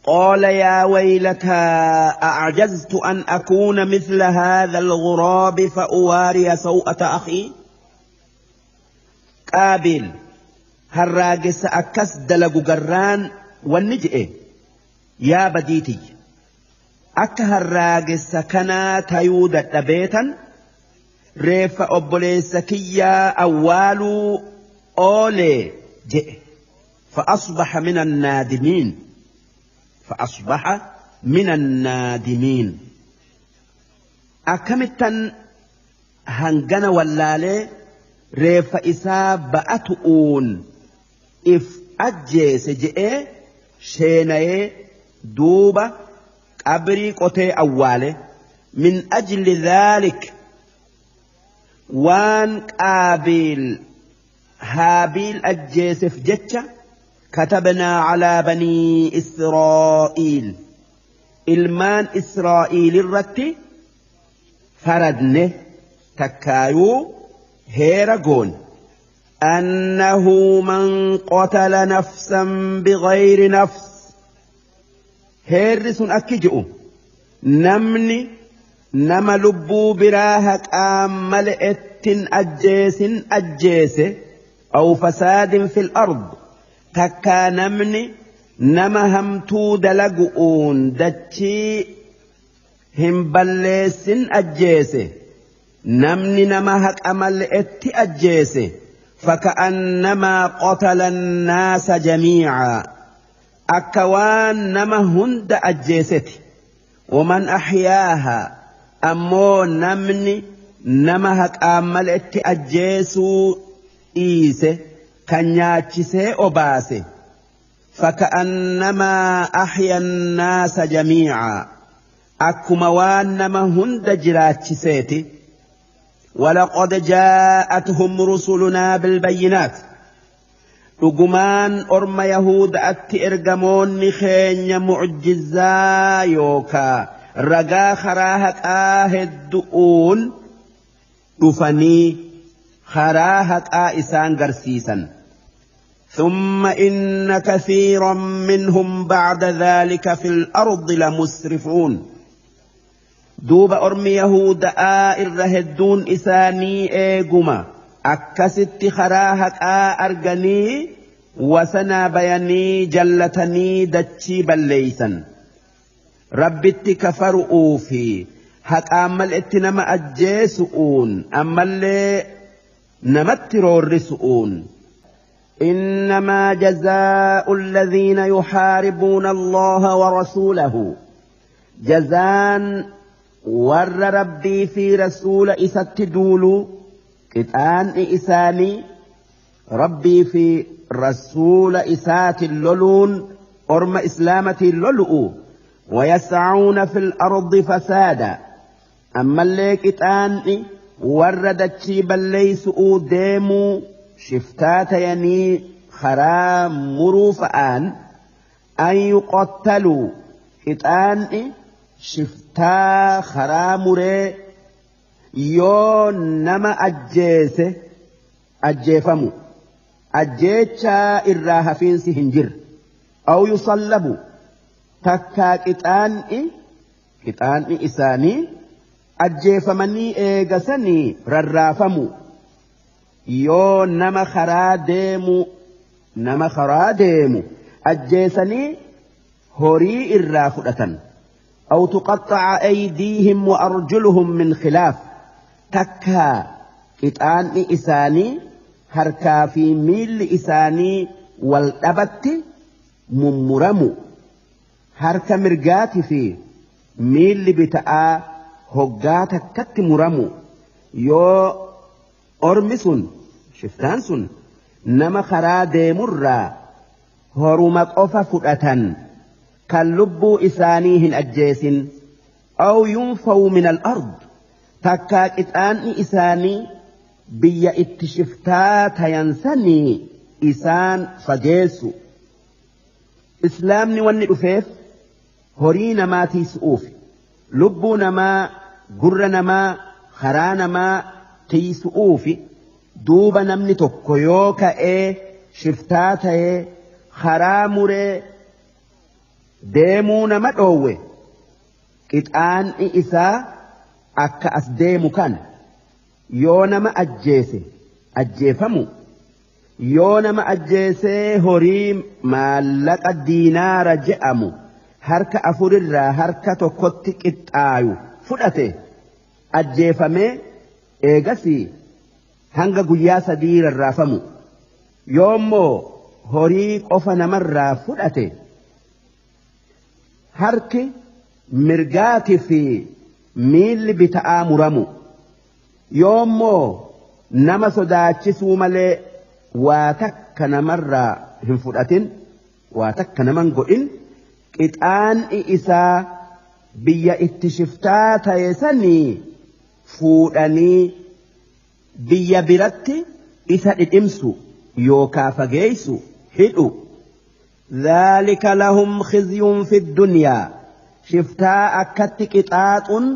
قال يا ويلتى أعجزت أن أكون مثل هذا الغراب فأواري سوءة أخي. قابيل هراجس أكس دلق قران والنجئ يا بديتي أك هراجس كنا تيودة بيتا ريف أبوليسكيا أوالو أولي جئ. فأصبح من النادمين، فأصبح من النادمين. أكمتا هنجن ولالي ريف إسا بأتؤون إف أجيس جئ شيني دوبة قبري قتي أوالي من أجل ذلك. وان قابيل هابيل أجيسف جتش كتبنا على بني إسرائيل إلمان إسرائيل الرتي فردنه تكايو هيرغون أنه من قتل نفسا بغير نفس. هيرس أكجئ نمني نما لبو براهك آملئت أجيس أجيس أو فساد في الأرض تكا نمني نما همتو دلقؤون دتشي هم بلس أجيس نمني نما هك أملئت أجيس فكأنما قتل الناس جميعا أكوان نما هند أجيست. ومن أحياها أمو نمني نما هك أملئت أجيسو إيسه كنياتشسه أباسه فكأنما أحيا الناس جميعا أكما نما هند جراتشسيتي. ولقد جاءتهم رسلنا بالبينات رجمان أرم يهود أتي إرجمون خين معجزا يوكا رجا خراهك آهدؤون رفني خراهك آئسان غرسيسا. ثم إن كثيرا منهم بعد ذلك في الأرض لمسرفون. دوب أرم يهود آئر هدون إساني إيقما أكست خراهك آرغني وسنا بياني جلتني دتشي بليسا. ربت كفرؤوا في هك أمل اتنما أجيسؤون أمل نمتروا الرسؤون. إنما جزاء الذين يحاربون الله ورسوله جزان ور ربي في رسول إسات دولو كتان إساني ربي في رسول إسات اللولون أرم إسلامة اللولؤ ويسعون في الأرض فسادا. أما اللي كتان وردت بليسؤ ديمو شفتات يني خرا مروفآن أن يقتلوا كتان شفتا خرا مري يو نما أجيسه أجيفمو أجيتشا إراها فينسي هنجر أو يصلبوا تكا كتان كتان إساني أجيفمني إيغسني ررافمو yoo nama karaa deemu nama karaa deemu ajjeesanii horii irraa fudhatan. أو تقطع أيديهم وأرجلهم من خلاف تكا قطعان إساني هركا في ميل إساني والأبت ممرمو هركا مرقاتي في ميل بتاء هقاتك كت مرمو يو أرمسون شفتانسون نما خرا ديمرا هرمك أوفا فؤة كاللب إسانيهن أجيس أو ينفوا من الأرض تكاك إتآن إساني بيا اتشفتات ينسني إسان فجيسو إسلامني وني أفيف هرين ما تيسؤوف لبنا ما قرنا ما خرانا ما تيسؤوف دوب نمني تكيوكا إيه شفتات إيه خرامري Deemuu nama dhoowwe qixaan'i isaa akka as deemu kana. Yoo nama ajjeese ajjeefamu, yoo nama ajjeesee horii maallaqa diinaara je'amu harka afurirraa harka tokkotti qixxaayu fudhate ajjeefamee eegasii hanga guyyaa 3 rarraafamu. Yoommoo horii qofa namarraa fudhate harki mirgaatii fi miilli bita'aa muramu. Yoommoo nama sodaachisuu malee waa takka namarraa hin fudhatin, waa takka naman godhin, qixaan'i isaa biyya itti shiftaa ta'e sanii fuudhanii biyya biratti isa dhidhimsu yookaa fageessu hidhu. Dhaalika lahum khizyun fi dunyaa. Shiftaa akkatti qixaaxuun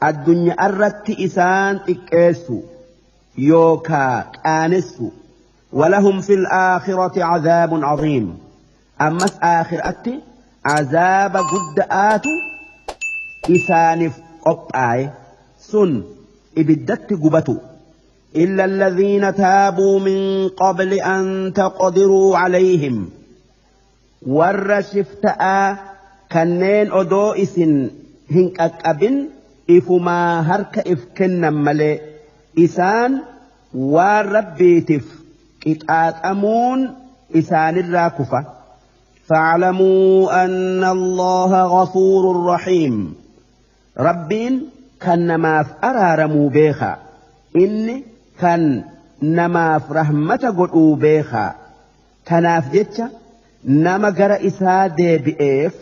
addunyaa irratti isaan xiqqeessu yookaa qaanessu. Walahum fil aakhirati cadaabun caziim. Ammas aakhiraatti azaaba gudda'aatu isaaniif qophaa'e, sun ibiddatti gubatu. إلا الذين تابوا من قبل أن تقدروا عليهم. ور شفتاء كنين أدو إسن هنك أبن إفما هرك إفكن ملي إسان وربيتف إتآت أمون إسان الراكفة. فاعلموا أن الله غفور رحيم. ربين كان ما أرارموا بيخا، إني كان namaaf rahmata godhuu beekaa. Kanaaf jecha nama gara isaa deebi'eef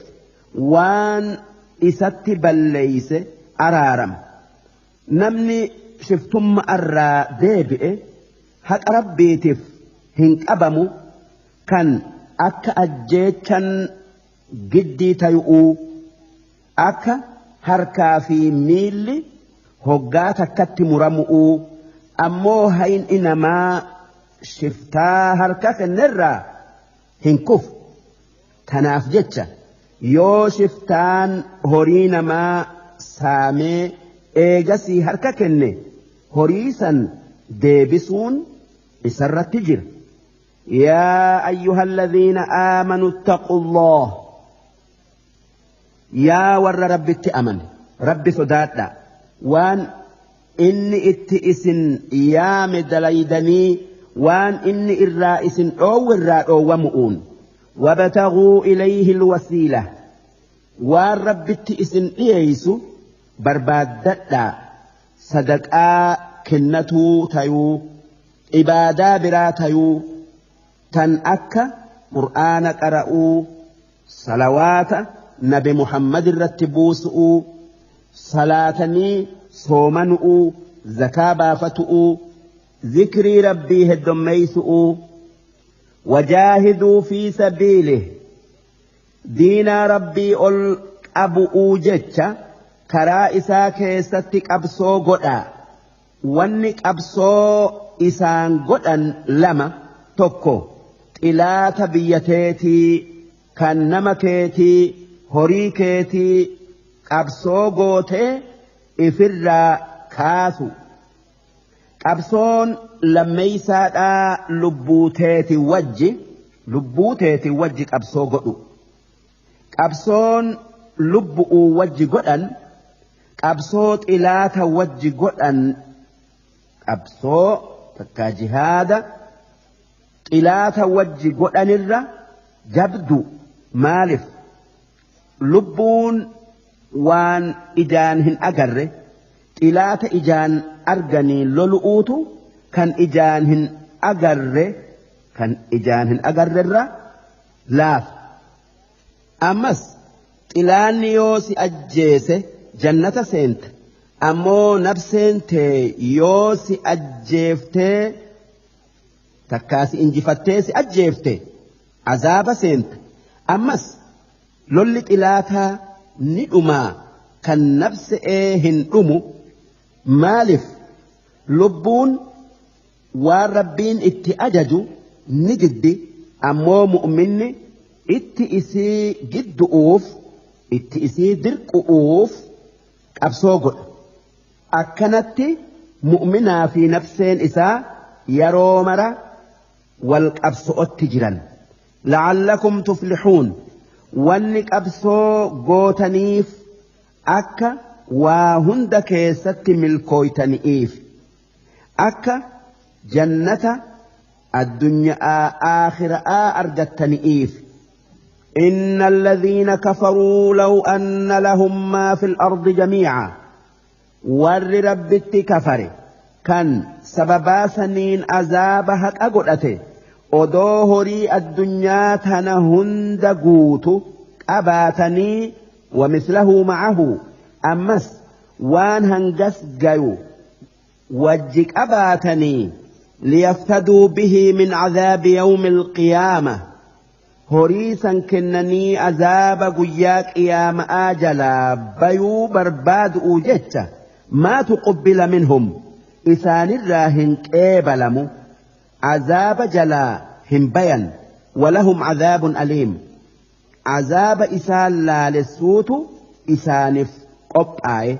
waan isatti balleeyse araarama. Namni shiftummaa irraa deebi'e haqa rabbiitiif hin qabamu kan akka ajjeechan giddii tayu'uu, akka harkaa fi miilli hoggaa takkatti muramu'uu. Ammoo hayin namaa shiftaa harka kennerraa hin kufu. Kanaaf jecha yoo shiftaan horii namaa saamee eegasii harka kenne horii san deebisuun isarratti jira. Yaa ayyuhalladhiina aamanu ittaqullah. Yaa warra rabbitti amane, rabbi sodaadhaa. Waan inni itti isin yaame dalaydanii waan inni irraa isin dhoowwe irraa dhoowwamu'uun. Wabtaghuu ilayhi alwasiila. Waan rabbitti isin dhiyeeysu barbaaddadhaa. Sadaqaa kennatuu tayuu, ibaadaa biraa tayuu, tan akka qur'aana qara'uu, salawaata nabi Muhammad irratti buusu'uu, salaatanii soomanu'uu, zakaa baafatu'uu, zikrii rabbii heddommeeysu'uu. Wajaahiduu fi sabiilih. Diinaa rabbii ol qabu'uu jecha karaa isaa keessatti qabsoo godhaa. Wanni qabsoo isaan godhan lama. Tokko xilaata biyya teetii kan nama keetii horii keetii qabsoo gootee ifirraa kaasu. Qabsoon lammeeysaadhaa lubbuu teeti wajji qabsoo godhu. Qabsoon lubbu'uu wajji godhan, qabsoo xilaata wajji godhan, qabsoo takkaa jihaada xilaata wajji godhanirra jabdu. Maaliif? Lubbuun waan ijaan hin agarre xilaata ijaan arganii lolu'uutu kan ijaan hin agarre irra laafa. Ammas xilaanni yoo si ajjeese jannata seenta, ammoo nafseen tee yoo si ajjeeftee takkaa si injifattee si ajjeefte azaaba seenta. Ammas lolli xilaataa ni dhumaa kan nafsee hin dhumu. Maaliif? Lubbuun waan rabbiin itti ajaju ni diddi, ammoo mu'minni Itti isii giddu'uuf itti isii dirqu'uuf qabsoo godha. Akkanatti mu'minaa fi nafseen isaa yeroo mara wal qabso'otti jiran. La'allakum tuflixuun wanni qabsoo gootaniif akka waa hunda keessatti milkooytaniif akka jannata addunyaa aakhiraa argattaniif. إن الذين كفروا لو أن لهم ما في الأرض جميعا ور ربت كفر كان سببا سنين عذابها أقلته أدوهري الدنيا تنهند قوت أباتني ومثله معه أمس وان هنجس جيو وجك أباتني ليفتدوا به من عذاب يوم القيامة horii san kennanii azaaba guyyaa qiyaama'aa jalaa bayuu barbaadu'u jecha maa tuqubbila minhum isaanirraa hin qeebalamu azaaba jalaa hin bayan walahum azaabun aliim azaaba isaan laalessuutu isaaniif qophaa'e.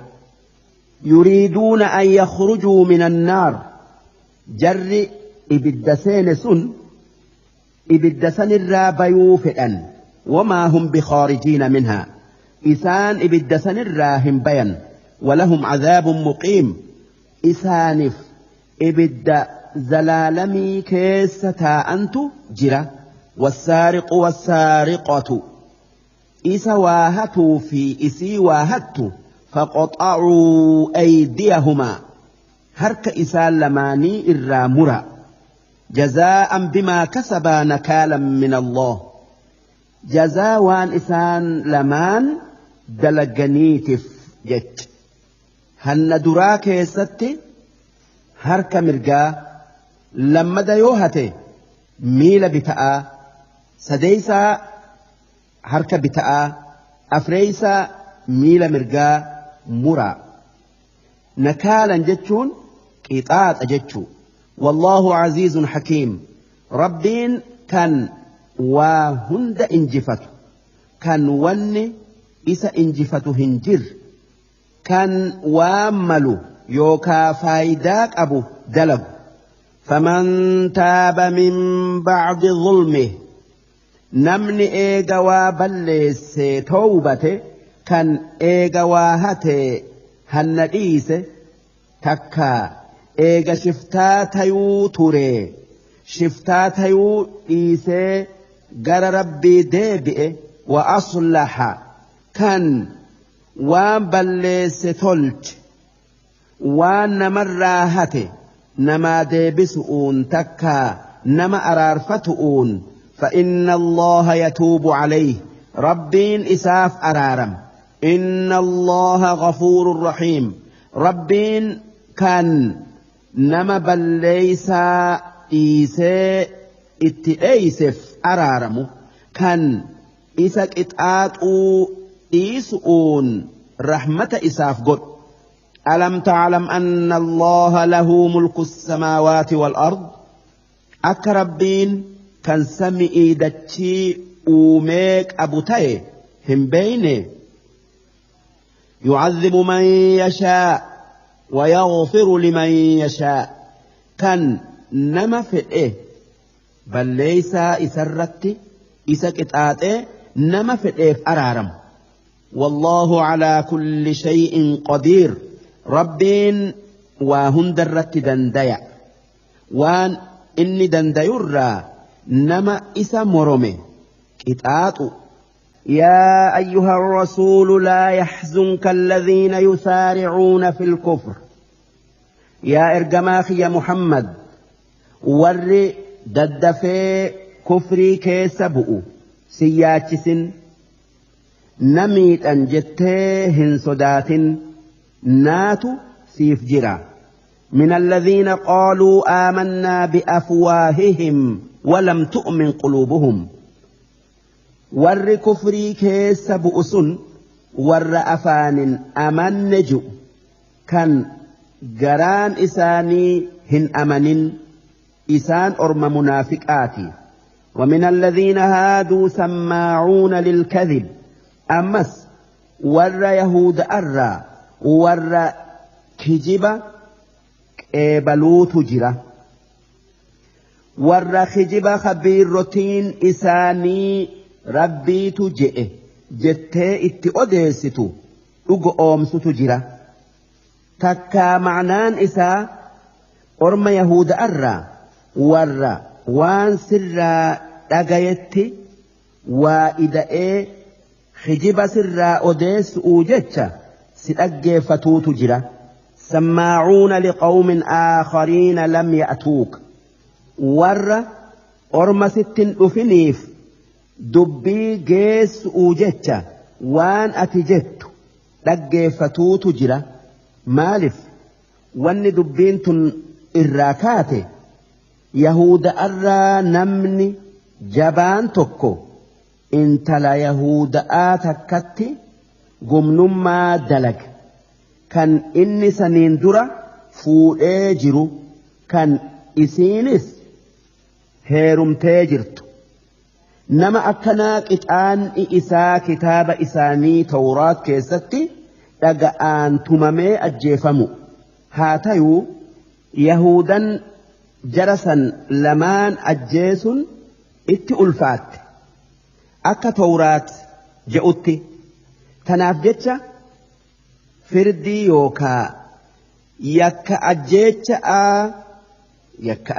Yuriiduuna an yakhrujuu min annaar jarri ibidda seene sun ibidda sanirraa bayuu fedhan wamaa hum bikhaarijiina minhaa isaan ibidda sanirraa hin bayan walahum cadaabun muqiim isaaniif ibidda zalaalamii keessa taa'antu jira. Wassaariqu wassaariqatu isa waa hatuu fi isii waa hattu faqaxacuu aydiyahumaa harka isaan lamaanii irraa mura. جزاء بما كسبا نكالا من الله جزاء وان إسان لمان دلقنيتف جت هن دراك يستي هرك مرقا لما ديوهتي ميل بتاء سديسا هرك بتاء أفريسا ميل مرقا مرا نكالا جتشون قطاط جتشو. والله عزيز حكيم ربين كان وهند انجفته كان ون إسا انجفته هنجر كان واملو يوكا فايداك أبو دلب. فمن تاب من بعد ظلمه نمني إيغا بلس توبته كان إيغا واهته هنديسه تكا eega shiftaa tayuu ture shiftaa tayuu dhiisee gara rabbii deebi'e wa aslaha kan waan balleesse tolche waan namarraa hate namaa deebisu'uun takkaa nama araarfatu'uun فإن الله يتوب عليه ربين إساف أرارم إن الله غفور رحيم ربين كان nama balleeysaa dhiisee itti dheeysef araaramu kan isa qixaaxuu dhiisu'uun rahmata isaaf godhu. Alam ta'lam anna Allaha lahu mulku samaawaati wal ard akka rabbiin kan sami'ii dachii uumee qabu ta'e hin beeyne. Yu'adhibu man yashaa ويغفر لمن يشاء كان نما فئه بل ليس إسرت إسا قطعته نما فئه أرارم. والله على كل شيء قدير ربين وهندرت دنديا وان إني دنديرا نما إسا مرمي قطعته. يا أيها الرسول لا يحزنك الذين يسارعون في الكفر يا إرجماخي يا محمد ور ددفي كفري كيسبؤ سياتس نميت أن جتهن صدات نات سيفجرا من الذين قالوا آمنا بأفواههم ولم تؤمن قلوبهم warri kufrii keessa bu'u sun warra afaanin amanne ji'u kan garaan isaanii hin amanin isaan orma munaafiqaati. ومن الذين هادوا سماعون للكذب أمس ور يهود أرى ور كجب قبلوت جرا ور خجب خبيرتين إساني ربي تجئ جتة اتئدستو أقومستو جرا تكا معنان إسا أرم يهود أرى ور وان سر dhagayetti waa ida'ee hijiba sirraa odeessu'uu jecha si dhaggeeffatuutu jira. Sammaacuuna liqawmin aakhariina lam ya'tuuk warra orma sittin dhufiniif dubbii geessu'uu jecha waan ati jettu dhaggeeffatuutu jira. Maaliif wanni dubbiin tun irraa kaate Yahuda irraa namni jabaan tokko intala Yahuda'aa takkatti gumnummaa dalag kan inni saniin dura fuudhee jiru kan isiinis heerumtee jirtu. Nama akkanaa qixaanni isaa kitaaba isaanii Tawraat keessatti dhaga'aan tumamee ajjeefamu. Haa tayuu Yahudan jarasan lamaan ajjeesun itti ulfaatte akka Tawraat je'utti. Tanaaf jecha firdii yookaa yakka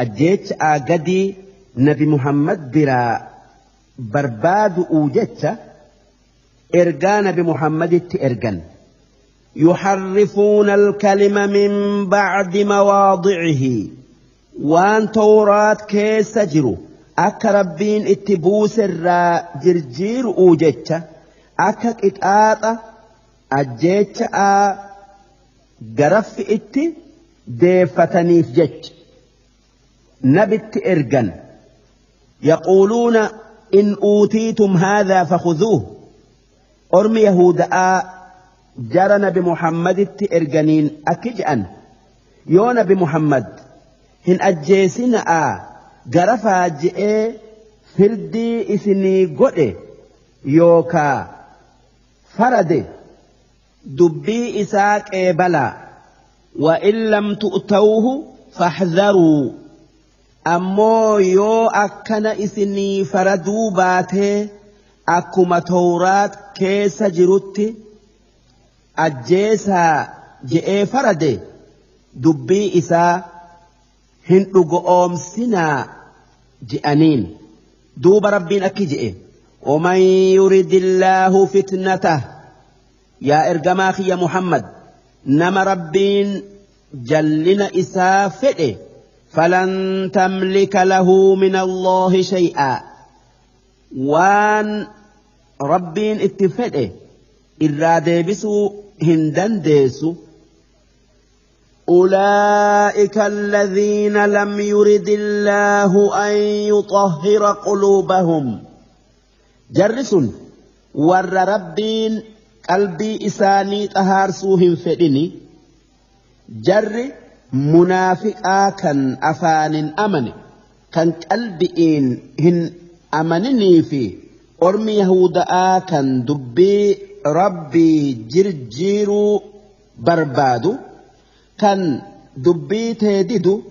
ajjeecha'aa gadii Nabi Muhammad biraa barbaadu'uu jecha ergaa Nabi Muhammaditti ergan. يحرفون الكلم من بعد مواضعه وان توراة كيس جرو akka rabbiin itti buuserraa jirjiiru'uu jecha akka qixaaxa ajjeecha'aa garaffi itti deeffataniif jecha nabitti ergan. Yaquuluuna in uutiitum haadhaa fakhuzuuh ormi Yahuda'aa jara Nabi Muhammaditti erganiin akki je'an yoo Nabi Muhammad hin ajjeesina'aa garafaa je'ee firdii isinii godhe yookaa farade dubbii isaa qeebalaa. Wa in lam tu'tawhu fahdharuu ammoo yoo akkana isinii faraduu baatee akkuma Tawraat keessa jirutti ajjeesaa je'ee farade dubbii isaa hin dhugoomsinaa je'aniin. Duuba rabbiin akki je'e ومن يرد الله فتنته yaa ergamaa kiyya Muhammad nama rabbiin jallina isaa fedhe فلن تملك له من الله شيئا waan rabbiin itti fedhe irraa deebisuu hin dandeessu. أولئك الذين لم يرد الله أن يطهر قلوبهم جرس ور ربين قلبي إساني طهارسوهم فدني جر منافقا كان أفان أمن كان قلبئين هن أمنني في أرمي يهودا كان دبي ربي جرجيرو بربادو كان دبي تهددو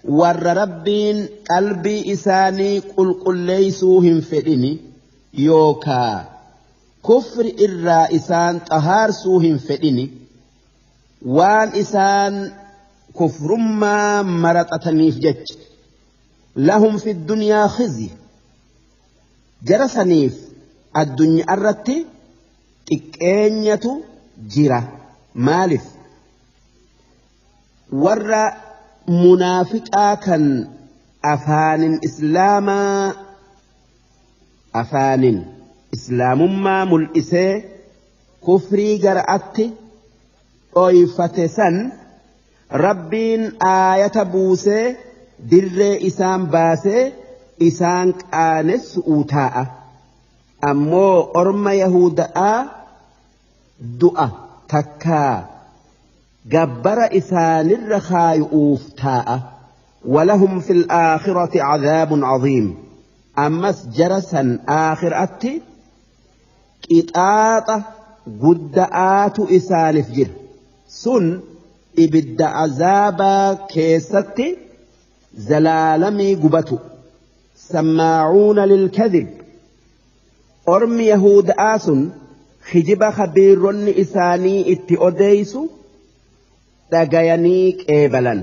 ور ربين قلبي إساني قل قل ليسوهم فدني يوكا كفر إرى إسان طهارسوهم فدني وان إسان كفر ما مرتتني في جج لهم في الدنيا خزي جرسنيف الدنيا الرتي تكينية جرا مالف ور منافقا كان أفان إسلاما أفان إسلام ما ملئسي كفري جرأت أيفتسن ربين آية بوسي در إسان باسي إسان آنس أوتاء أمو أرم يهوداء دعاء تكا جبر إسان الرخاء أوفتاء ولهم في الآخرة عذاب عظيم. Ammas jara san aakhiraatti qixaaxa gudda'aatu isaaniif jira. Sun ibidda azaabaa keessatti zalaalamii gubatu. Sammaacuuna lilkadib ormi yahuuda'aa sun hijiba khabiironni isaanii itti odeeysu dhagayanii qeebalan.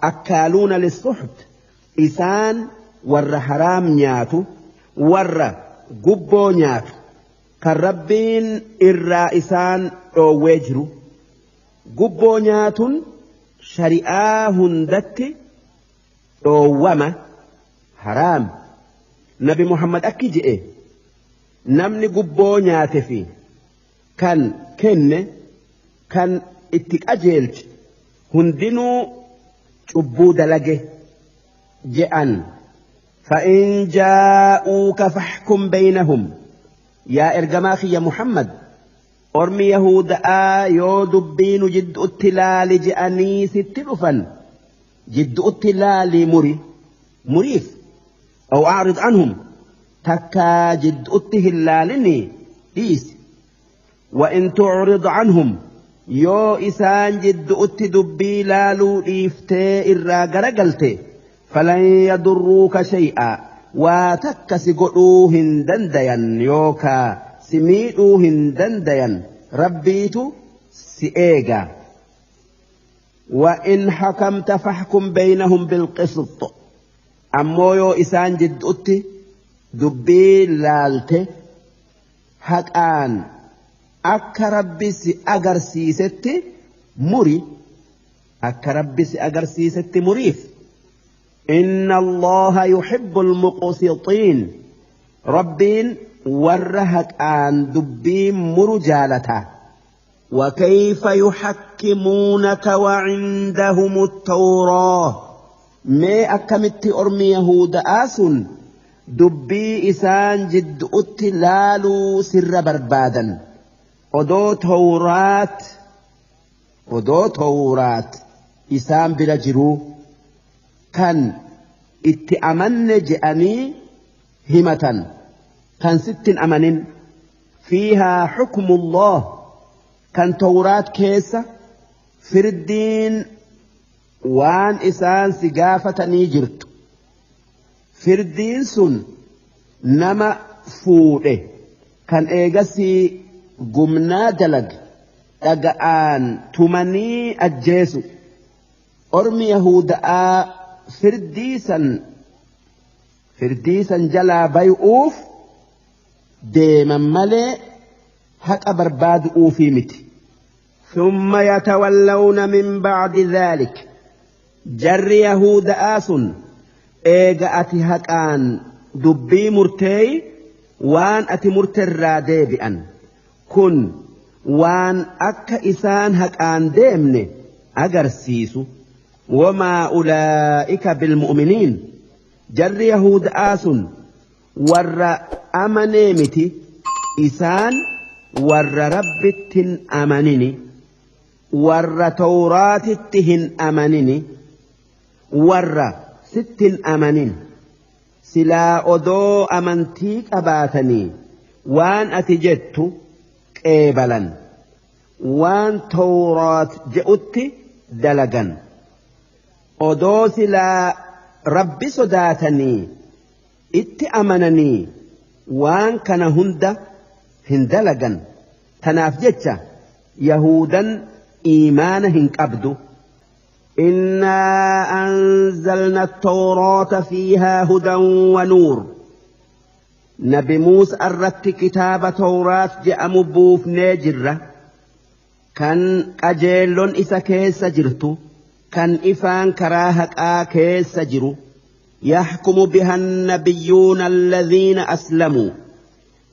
Akkaaluuna lissuht isaan warra haraam nyaatu, warra gubboo nyaatu, kan rabbiin irraa isaan dhoowwee jiru. Gubboo nyaatun shari'aa hundatti dhoowwama haraam. Nabi Muhammad akki je'e namni gubboo nyaate fi kan kenne kan itti qajeelche hundinuu cubbuu dalage je'an. فإن جاءوك فاحكم بينهم يا إرجماخي يا محمد أرمي يهود يو دبين جد اتلال جأني ستلفا جد اتلال مري مريف أو أعرض عنهم تكا جد اتهلالني إيس وإن تعرض عنهم يو إسان جد اتدبي لالو إفتي إرا غرقلتي فلن يضروك شيئا وتكس قلوهن دنديا يوكا سميئوهن دنديا ربيت سئيغا. وإن حكمت فاحكم بينهم بالقسط أمو يو إسان جد أتي دبي لالتي حقان أكا ربي سأغر سيستي مري أكا ربي سأغر سيستي مريف. إن الله يحب المقسطين ربين ورهك آن دبين مرجالته. وكيف يحكمونك وعندهم التوراة ما أكمت أرمي يهود آسن دبي إسان جد أتلالو سر بربادا أدو تورات أدو تورات إسان بلا جرو كان اتأمن جأني همة كان ست أمن فيها حكم الله كان توراة كيسة فردين وان إسان سقافة نيجرت فردين سن نما فوره كان إيغسي قمنا دلق أقآن تمني أجيسو أرمي يهوداء فرديسا جلا بيؤوف ديما ملي حق برباد أوفي متي. ثم يتولون من بعد ذلك جر يهود آس إيغا أتي حقان دبي مرتي وان أتي مرتر ديبئا كن وان أك إسان حقان ديمني أجرسيسو. وما أولئك بالمؤمنين جر يهود آس ور أمنيمتي إسان ور ربتن أمنني ور توراتتهن أمنني ور ستن أمنين سلا أدو أمنتيك أباتني وان أتجدت قبلا وان تورات جئت دلقا odoo silaa rabbi sodaatanii itti amananii waan kana hunda hin dalagan. Tanaaf jecha yahudan iimaana hin qabdu. Innaa anzalna at-tawraata fiihaa hudan wa nuur. Nabi Muusaa irratti kitaaba Tawraat jedhamu buufnee jirra kan qajeellon isa keessa jirtu كان إفان كراهك آكيس جرو. يحكم بها النبيون الذين أسلموا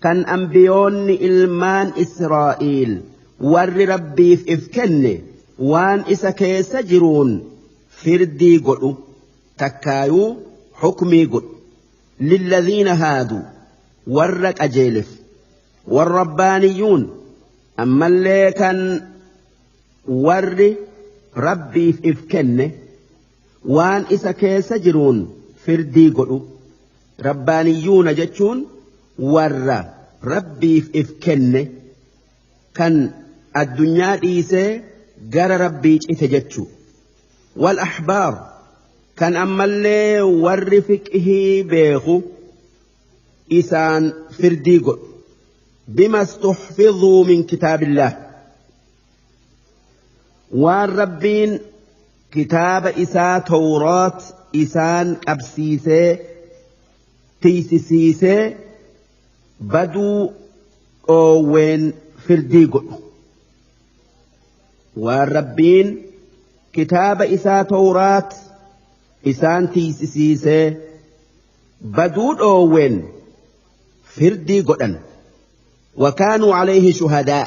كان أنبيون إلمان إسرائيل ور ربي في إفكن وان إسا كيس جرون فردي قلو تكايو حكمي قل للذين هادوا ورك أجيلف والربانيون. أما اللي كان ور ربي في إفكن وان إسا كيس جرون فردي قلو Rabbaaniyyuuna jechuun warra Rabbiif if kenne kan addunyaa dhiisee gara Rabbii cite jechuu. Wal ahbaar kan ammallee warri fiqhii beeku isaan firdii godhu. Bima istuhfidhuu min kitaabillaah, waan Rabbiin kitaaba isaa Tawraat isaan qabsiisee tiisisiisee baduu dhoowween firdii godhu. Waan Rabbiin kitaaba isaa Tawraat isaan tiisisiisee baduu dhoowween firdii godhan. Wakaanuu alayhi shuhadaa,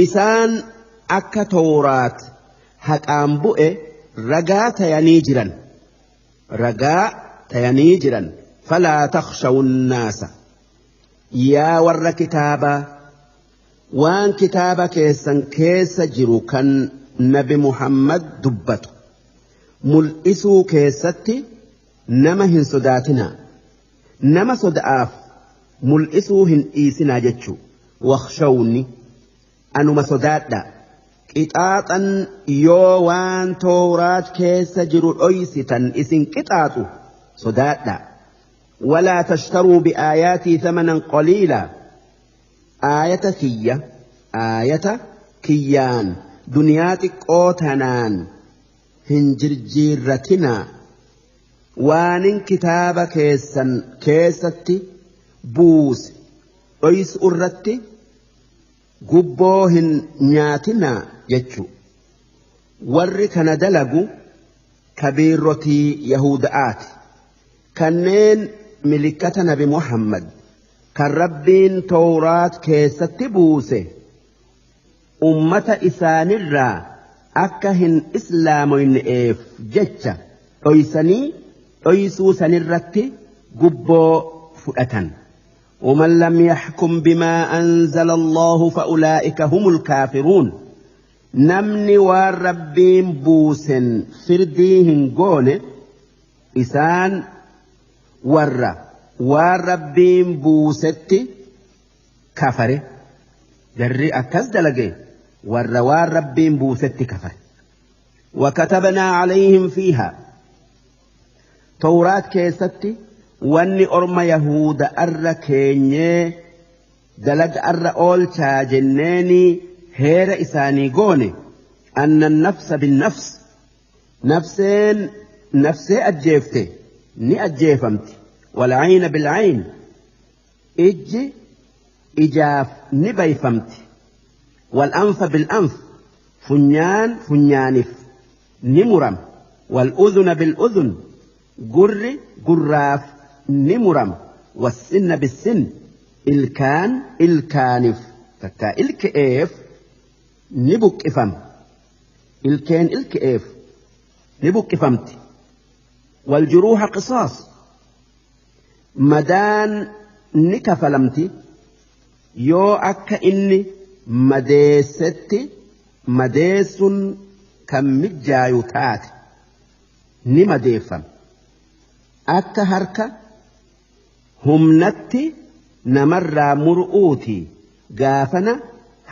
isaan akka Tawraat haqaan bu'e ragaa tayanii jiran, ragaa tayanii jiran. Falaa takhshawu nnaasa, yaa warra kitaabaa, waan kitaaba keessan keessa jiru kan Nabi Muhammad dubbatu mul'isuu keessatti nama hin sodaatinaa, nama soda'aaf mul'isuu hin dhiisinaa jechuu. Wakhshawni, anuma sodaadha. Qixaaxan yoo waan Tooraat keessa jiru dhoysitan isin qixaaxu sodaadha. Walaa tashtaruu biaayaatii thamanan qaliilaa, aayata kiyya, aayata kiyyaan duniyaa xiqqoo tanaan hin jirjiirratinaa. Waanin kitaaba keessan keessatti buuse dhoysu irratti gubboo hin nyaatinaa jechu. Warri kana dalagu kabiirrotii Yahuda'aati, kanneen milikkata Nabi Muhammad kan Rabbiin Tawraat keessatti buuse ummata isaanirraa akka hin islaamoyne'eef jecha dhoysanii dhoysuu sanirratti gubboo fudhatan. ومن لم يحكم بما أنزل الله فأولئك هم الكافرون. Namni waan Rabbiin buusen firdii hin goone, isaan warra waan Rabbiin buusetti kafare. Jarri akkas dalage warra waan Rabbiin buusetti kafare. وكتبنا عليهم فيها، Tawraat keessatti wanni orma Yahuda arra keenyee dalaga arra oolchaa jenneeni heera isaanii goone, أن النفس بالنفس، nafseen nafsee ajjeefte ni ajjeefamti. والعين بالعين، ijji ijaaf ni bayfamti. والأنف بالأنف، funyaan funyaanif ni muram. والأذن بالأذن، gurri gurraaf ni muram. والسن بالسن، ilkaan ilkaanif takka ilke'eef ni buqqifam, ilkeen ilke'eef ni buqqifamti. والجروح قصاص، madaan ni kafalamti yoo akka inni madeessetti madeessun kan mijjaayu taate ni madeeffama. Akka harka humnatti namarraa muru'uuti gaafana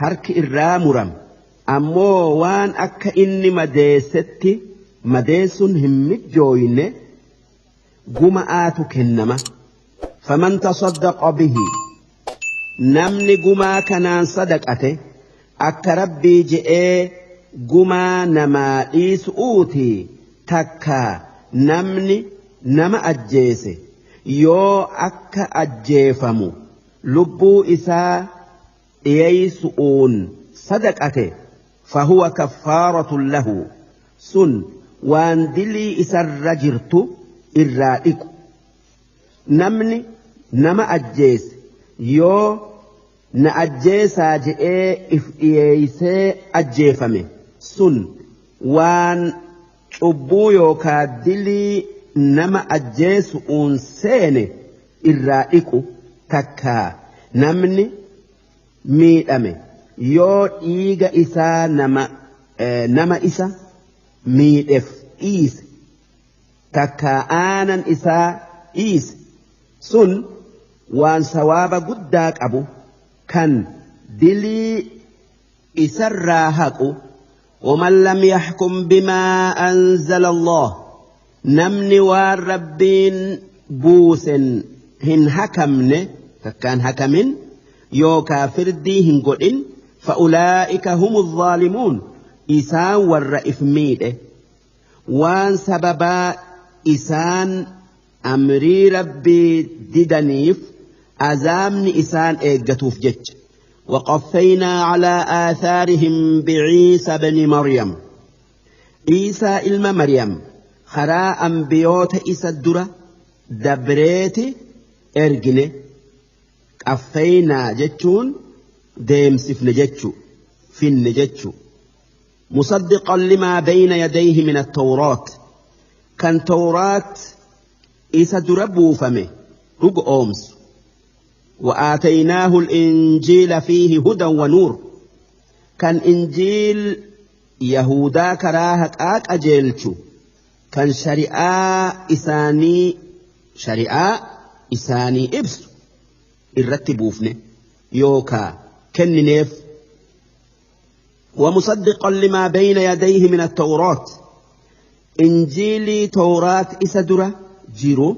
harki irraa muram. Ammoo waan akka inni madeessetti madeessun hin mijjooyne guma'aatu kennama. فمن تصدق به، namni gumaa kanaan sadaqate, akka Rabbii je'ee gumaa namaa dhiisu'uuti takka namni nama ajjeese yoo akka ajjeefamu lubbuu isaa dhiyeeysu'uun sadaqate, فهو كفارة له، sun waan dilii isarra jirtu irraa dhiqu. Namni nama ajjeese yoo na ajjeesaa je'ee if dhiyeeysee ajjeefame, sun waan cubbuu yookaa dilii nama ajjeesu'uun seene irraa dhiqu. Takkaa namni miidhame yoo dhiiga isaa nama isa miidheef dhiise, takkaa aanan isaa dhiise sun waan sawaaba guddaa qabu kan dilii isarraa haqu. ومن لم يحكم بما أنزل الله namni waan Rabbiin buusen hin hakamne takkaan hakamin yookaa firdii hin godhin فأولئك هم الظالمون isaan warra if miidhe waan sababaa isaan amrii Rabbii didaniif azaabni isaan eeggatuuf jecha. وقفينا على آثارهم بعيسى بن مريم عيسى ilma Maryam karaa ambiyoota isa dura dabreeti ergine. Qaffeynaa jechuun deemsifne jechu, finne jechu. مصدقا لما بين يديه من التوراة kan Tawraat isa dura buufame dhugu oomsu. وآتيناه الإنجيل فيه هدى ونور kan Injiil Yahudaa karaa haqaa qajeelchu kan shari'aa isaanii ibsu irratti buufne yookaa kennineef. ومصدقا لما بين يديه من التوراة Injiilii Tawraat isa dura jiru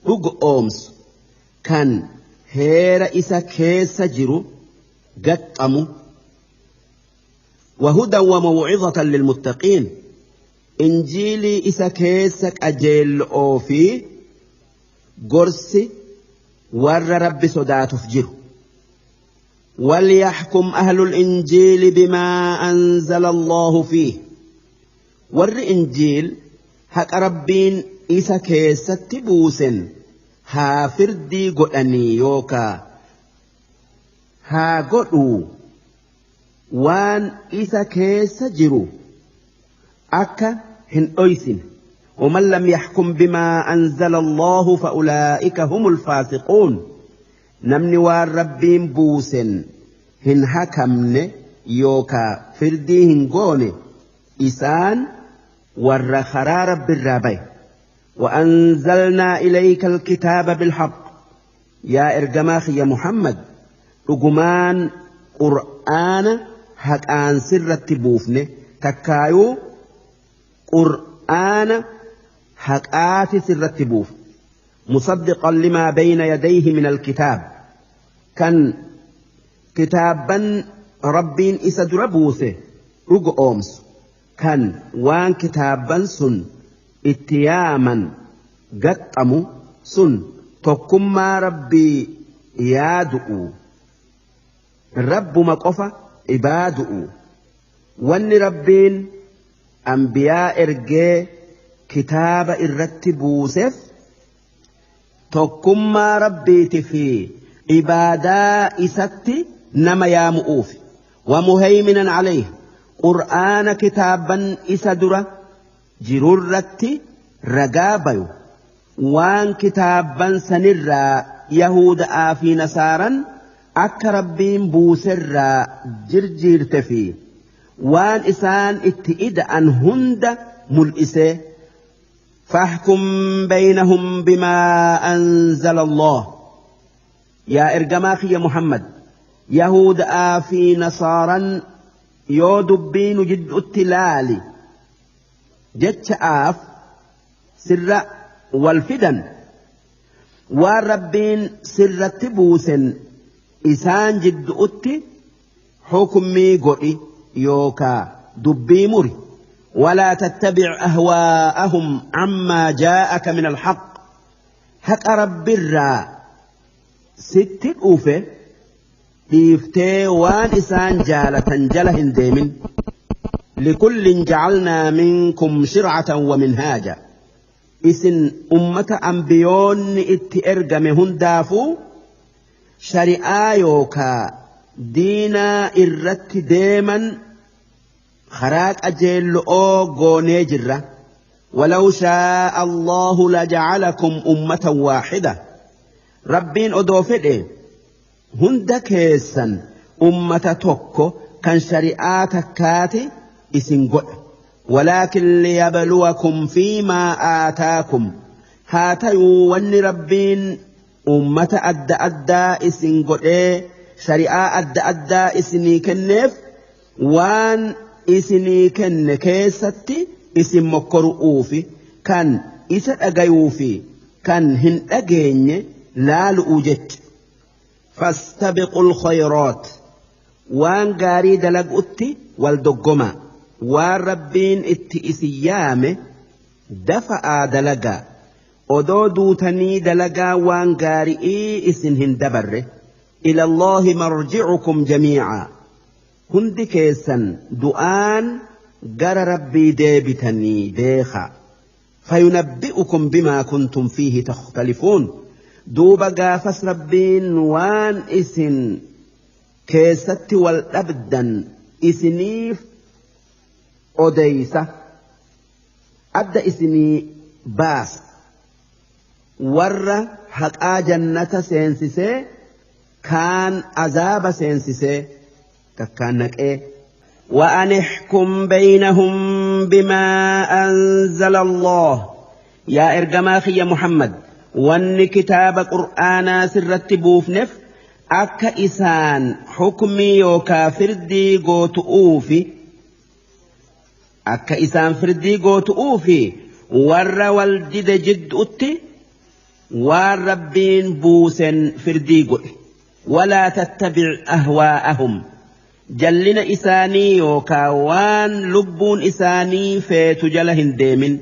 dhugu oomsu kan heera isa keessa jiru gaxxamu. وهدى وموعظة للمتقين Injiilii isa keessa qajeel'oo fi gorsi warra Rabbi sodaatuuf jiru. وليحكم أهل الإنجيل بما أنزل الله فيه warri Injiil haqa Rabbiin isa keessatti buusen haa firdii godhanii yookaa haa godhuu waan isa keessa jiru akka hin dhoysine. ومن لم يحكم بما أنزل الله فأولئك هم الفاسقون namni waan Rabbiin buusen hin hakamne yookaa firdii hin goone isaan warra karaa Rabbiirraa baye. وأنزلنا إليك الكتاب بالحق yaa ergamaa kiyya Muhammad, dhugumaan Qur'aana haqaan sirratti buufne takkaayuu Qur'aana haqaati sirratti buufne. مصدقا لما بين يديه من الكتاب kan kitaabban Rabbiin isa dura buuse dhugu oomsu kan waan kitaabban sun itti yaaman gaxxamu sun tokkummaa Rabbii yaadu'u, Rabbuma qofa ibaadu'u. Wanni Rabbiin ambiyaa ergee kitaaba irratti buuseef tokkummaa Rabbiiti fi ibaadaa isatti nama yaamu'uuf. ومهيمنا عليه Qur'aana kitaabban isa dura jirurratti ragaa bayu waan kitaabban sanirraa Yahuda'aa fi Nasaaran akka Rabbiin buuserraa jirjiirte fi waan isaan itti ida'an hunda mul'isee. فاحكم بينهم بما أنزل الله yaa ergamaa kiyya Muhammad, Yahuda'aa fi Nasaaran yoo dubbiinu jidduutti laali jecha'aaf sirra wal fidan waan Rabbiin sirratti buusen isaan jidduutti xukummii godhi yookaa dubbii muri. ولا تتبع أهواءهم عما جاءك من الحق haqa Rabbirraa sitti dhufe dhiiftee waan isaan jaalatan jala hin deemin. لكل جعلنا منكم شرعة ومنهاجا isin ummata ambiyoonni itti ergame hundaafuu shari'aa yookaa diinaa irratti deeman karaa qajeello'oo goonee jirra. ولو شاء الله لجعلكم أمة واحدة Rabbiin odoo fedhe hunda keessan ummata tokko kan shari'aa takkaati isin godha. ولكن ليبلوكم فيما آتاكم Haa tayuu wanni Rabbiin ummata adda addaa isin godhee shari'aa adda addaa isinii kenneef waan isinii kenne keessatti isin mokkoru'uufi kan isa dhagayuufi kan hin dhageenye laalu'uu jecha. Fastabiqul khayraat waan gaarii dalagutti wal doggomaa waan Rabbiin itti isin yaame dafa'aa dalagaa odoo duutanii dalagaa waan gaari'ii isin hin dabarre. Ilallaahi marji'ukum jamii'aa hundi keessan du'aan gara Rabbii deebitanii beekaa. Fayunabbi'ukum bimaa kuntum fiihi takhtalifuun duuba gaafas Rabbiin waan isin keessatti wal dhabdan isiniif odeysa adda isinii baasa warra haqaa jannata seensisee kaan azaaba seensisee takkaan naqee. وأن احكم بينهم بما أنزل الله يا إرجماخي يا محمد وأن كتاب قرآن سرت بوفنف أكا إسان حكمي يوكا فردي قوتؤوفي أكا إسان فردي قوتؤوفي ور والجد جد أتي والربين بوسن فردي قوت ولا تتبع أهواءهم جلنا إساني يوكا وان لبون إساني فيت جلهن ديمن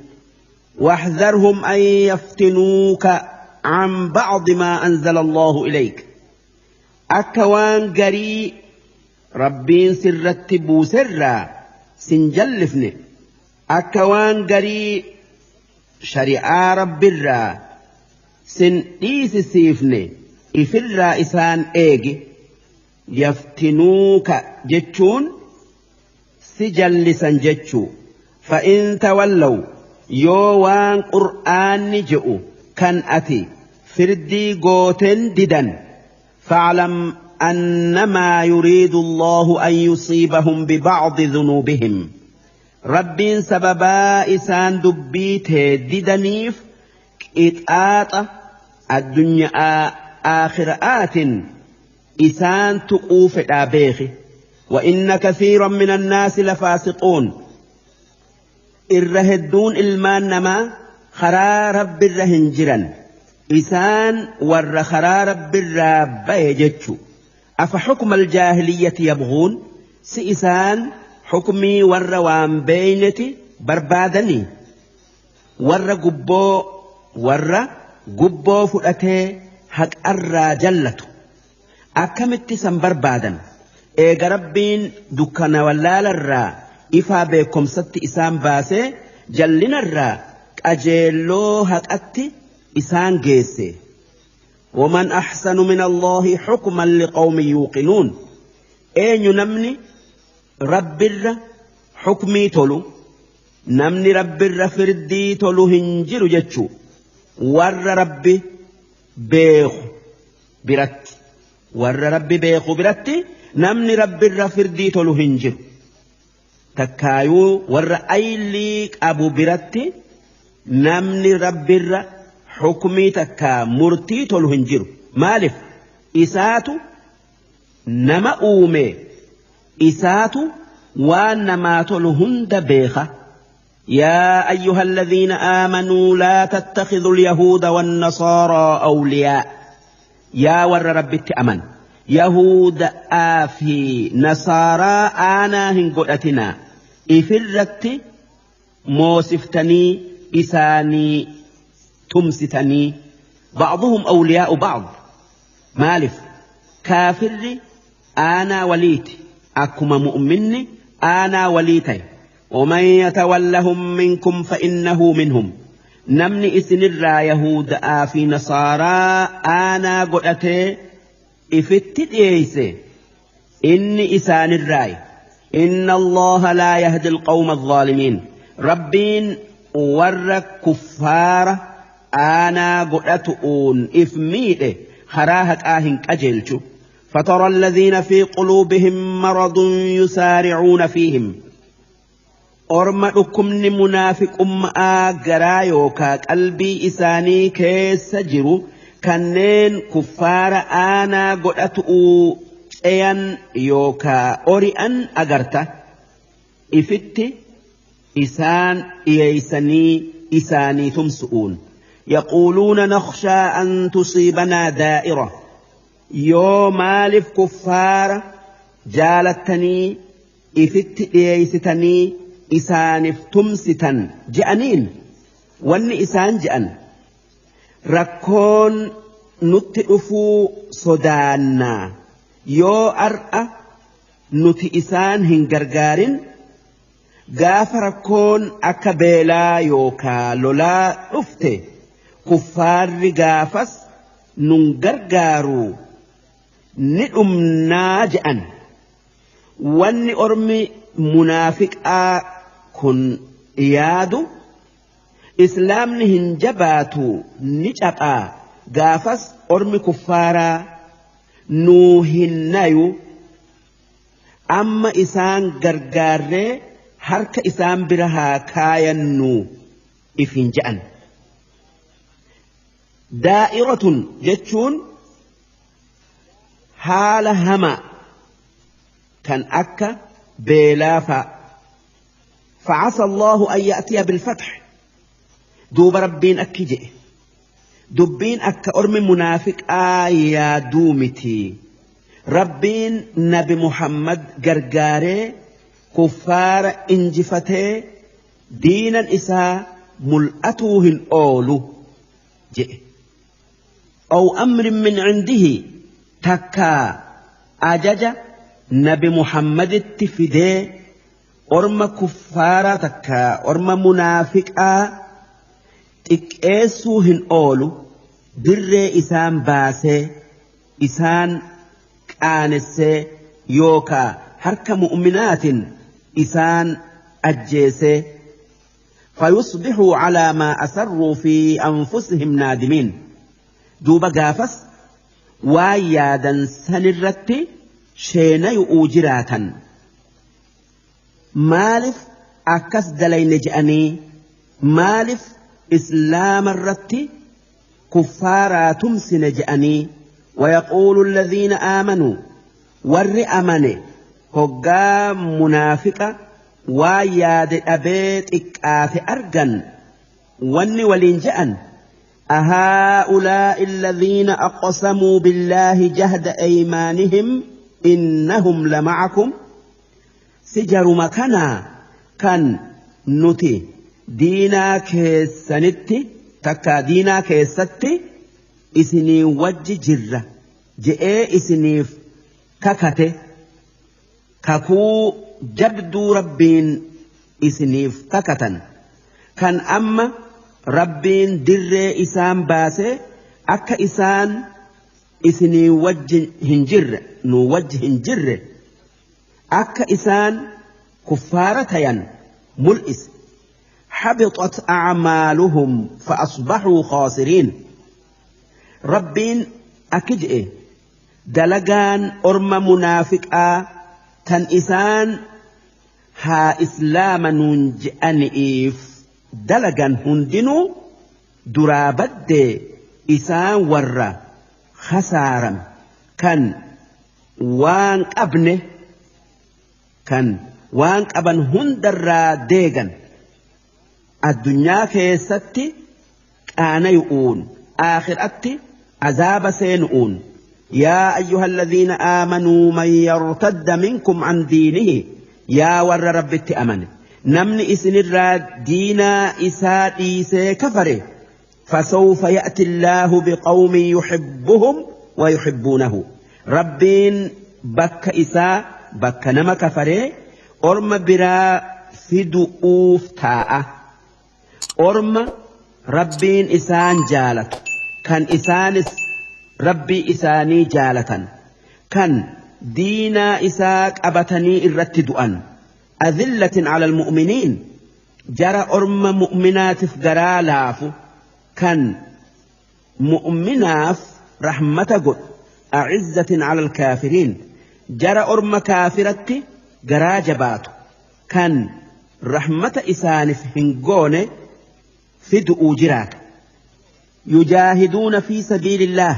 واحذرهم أن يفتنوك عن بعض ما أنزل الله إليك أكوان قري ربين سرتبو سرا سنجلفن أكوان قري شريعة رب الرا سن إيس سيفن إفر إسان إيجي يفتنوك جتشون سجلسا جتشو فإن تولوا يوان قرآن جئوا كان أتي فردي قوتن ددا فاعلم أنما يريد الله أن يصيبهم ببعض ذنوبهم رب سببا إسان دبيت ددنيف إتآت الدنيا آخرآت إسان تقوف الآبيخ وإن كثيرا من الناس لفاسقون إرهدون إلمان نما خرا رب الرهنجرا إسان ور خرا رب الرابيجتشو أفحكم الجاهلية يبغون سإسان حكمي ور وان بينتي بربادني ور قبو ور قبو فؤتي حق الرا جلتو akkamitti san barbaadan eega Rabbiin dukkana wallaalarraa ifaa beekumsatti isaan baasee jallinarraa qajeelloo haqatti isaan geesse. ومن أحسن من الله حكما لقوم يوقنون eenyu namni Rabbirra حكمii tolu namni Rabbirra firdii tolu hin jiru jechuu warra Rabbi beeku biratti. Warra Rabbi beeku biratti namni Rabbirra firdii tolu hin jiru. Takkaayuu warra aylii qabu biratti namni Rabbirra xukumii takkaa murtii tolu hin jiru. Maaliif? Isaatu nama uume isaatu waan namaa tolu hunda beeka. يا أيها الذين آمنوا لا تتخذوا اليهود والنصارى أولياء يا ور ربك أمن يهود آفي نصارى آنا هنقلتنا إفرت موسفتني إساني تمستني بعضهم أولياء بعض مالف كافر آنا وليت أكما مؤمن آنا وليتي ومن يتولهم منكم فإنه منهم نمني إسن يهود آفي نصارى آنا قلتي إفتت إيسي إني إسان الراي إن الله لا يهدي القوم الظالمين ربين ور كفار آنا قلتؤون إفميته خراهك آهن كجلتو فترى الذين في قلوبهم مرض يسارعون فيهم Orma dhukkubni munaafiqummaa garaa yookaa qalbii isaanii keessa jiru kanneen kuffaara aanaa godhatu'uu ceyan yookaa ori'an agarta ifitti isaan dhiyeeysanii isaanii tumsu'uun. Yaquuluuna nakhshaa an tusiibanaa daa'ira. Yoo maaliif kuffaara jaalattanii ifitti dhiyeeysitanii isaaniif tumsitan je'aniin wanni isaan je'an rakkoon nutti dhufuu sodaannaa yoo ar'a nuti isaan hin gargaarin gaafa rakkoon akka beelaa yookaa lolaa dhufte kuffaarri gaafas nun gargaaru ni dhumnaa je'an. Wanni ormi munaafiqaa kun yaadu islaamni hin jabaatu ni caphaa gaafas ormi kuffaaraa nuu hin nayu amma isaan gargaarree harka isaan bira haa kaayannu ifin je'an. Daa'iratun jechuun haala hamaa kan akka beelaa fa'a. فعسى الله أن يأتي بالفتح دوب ربين أكجئ دبين أك أرم منافق آيا دومتي ربين نبي محمد غرغاري كفار إنجفتي دينا إسا ملأتوهن أولو جئ أو أمر من عنده تكا أجج نبي محمد التفدي orma kuffaara takka orma munaafiqaa xiqqeessuu hin oolu dirree isaan baasee isaan qaanessee yookaa harka mu'minaatiin isaan ajjeesee fayusbixuu calaa maa asarruu fi anfusihim naadimiin. Duuba gaafas waan yaadan sanirratti sheenayu'uu jiraatan. Maaliif akkas dalayne je'anii maaliif islaama irratti kuffaaraa tumsine je'anii. Wayaquulu alladhiina aamanuu warri amane hoggaa munaafiqa waa yaade dhabee xiqqaate argan wanni waliin je'an ahaa'ulaa'i alladhiina aqsamuu billaahi jahda aymaanihim innahum lama'akum. Sijaruma kanaa kan nuti diinaa keessanitti takka diinaa keessatti isinii wajji jirra je'ee isiniif kakate kakuu jabduu rabbiin isiniif kakatan kan amma rabbiin dirree isaan baasee akka isaan isinii wajji hin jirre nu wajji hin jirre akka isaan kuffaara tayan mul'ise. Habitat a'maaluhum fa'asbaxuu khaasiriin. Rabbiin akki je'e dalagaan orma munaafiqaa tan isaan haa islaama nuun je'aniif dalagan hundinuu duraa baddee isaan warra khasaaran kan waan qabne kan waan qaban hundarraa deegan addunyaa keessatti qaanayu'uun aakhiraatti azaaba seenu'uun. Yaa ayyuha alladhiina aamanuu man yartadda minkum an diinihi yaa warra rabbitti amane namni isinirraa diinaa isaa dhiisee kafare fasawfa ya'ti allaahu biqawmin yuhibbuhum wa yuhibbuunahu. Rabbiin bakka isaa bakka nama kafaree orma biraa fidu'uuf taa'a. Orma rabbiin isaan jaalatu kan isaanis rabbii isaanii jaalatan kan diinaa isaa qabatanii irratti du'an. Azillatin ala almu'miniin jara orma mu'minaatiif garaa laafu kan mu'minaaf rahmata godhu. A'izzatin ala alkaafiriin jara orma kaafiratti garaa jabaatu kan Rahmata isaaniif hin goone fidu'uu jiraata. Yujaahiduuna fi sabiilillaah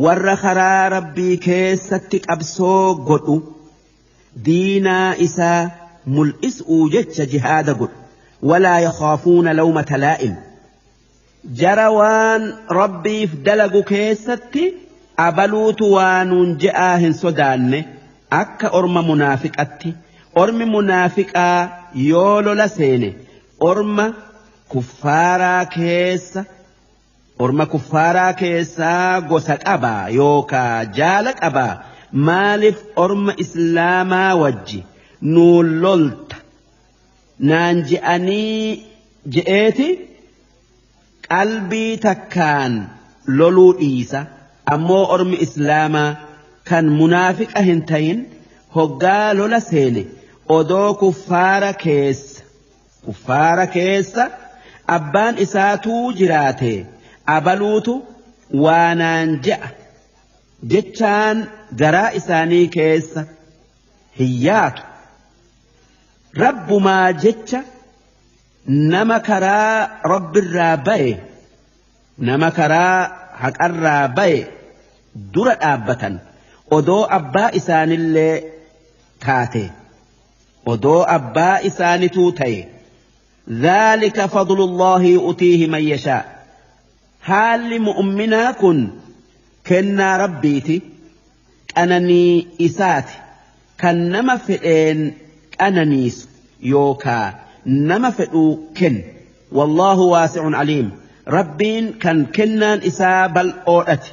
warra karaa Rabbii keessatti qabsoo godhu diinaa isaa mul'isuu jecha jihaada godhu. Walaa yakhaafuuna lawmata laa'im jara waan Rabbiif dalagu keessatti abaluutu waanuun je'aa hin sodaanne akka orma munaafiqatti. Ormi munaafiqaa yoo lola seene orma kuffaaraa keessa orma kuffaaraa keessaa gosa qabaa yookaa jaala qabaa maaliif orma islaamaa wajji nuun lolta naan je'anii je'eeti qalbii takkaan loluu dhiisa. Ammoo ormi islaamaa kan munaafiqa hin ta'in hoggaa lola seene odoo kuffaara keessa abbaan isaatuu jiraate abaluutu waanaan je'a jechaan garaa isaanii keessa hiyyaatu. Rabbumaa jecha nama karaa Rabbirraa ba'e nama karaa haqarraa ba'e dura dhaabbatan odoo abbaa isaanillee taate odoo abbaa isaanituu ta'e. Dhaalika fadlullaahi yu'tiihi man yashaa. Haalli mu'minaa kun kennaa Rabbiiti, qananii isaati kan nama fedheen qananiisu yookaa nama fedhuu kennu. Wallaahu waasi'un aliim. Rabbiin kan kennaan isaa bal'oodhati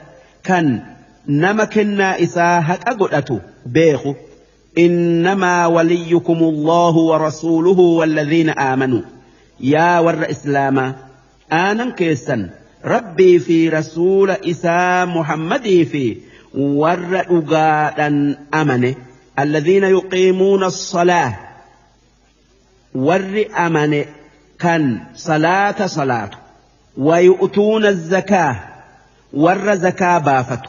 kan nama kennaa isaa haqa godhatu beeku. إنما وليكم الله ورسوله والذين آمنوا. يا ور إسلاما آنن كيسا ربي في رسول إسا محمدي في ور أقادا أمنه الذين يقيمون الصلاة ور أمنه كان صلاة صلاة ويؤتون الزكاة ور زكاة بافت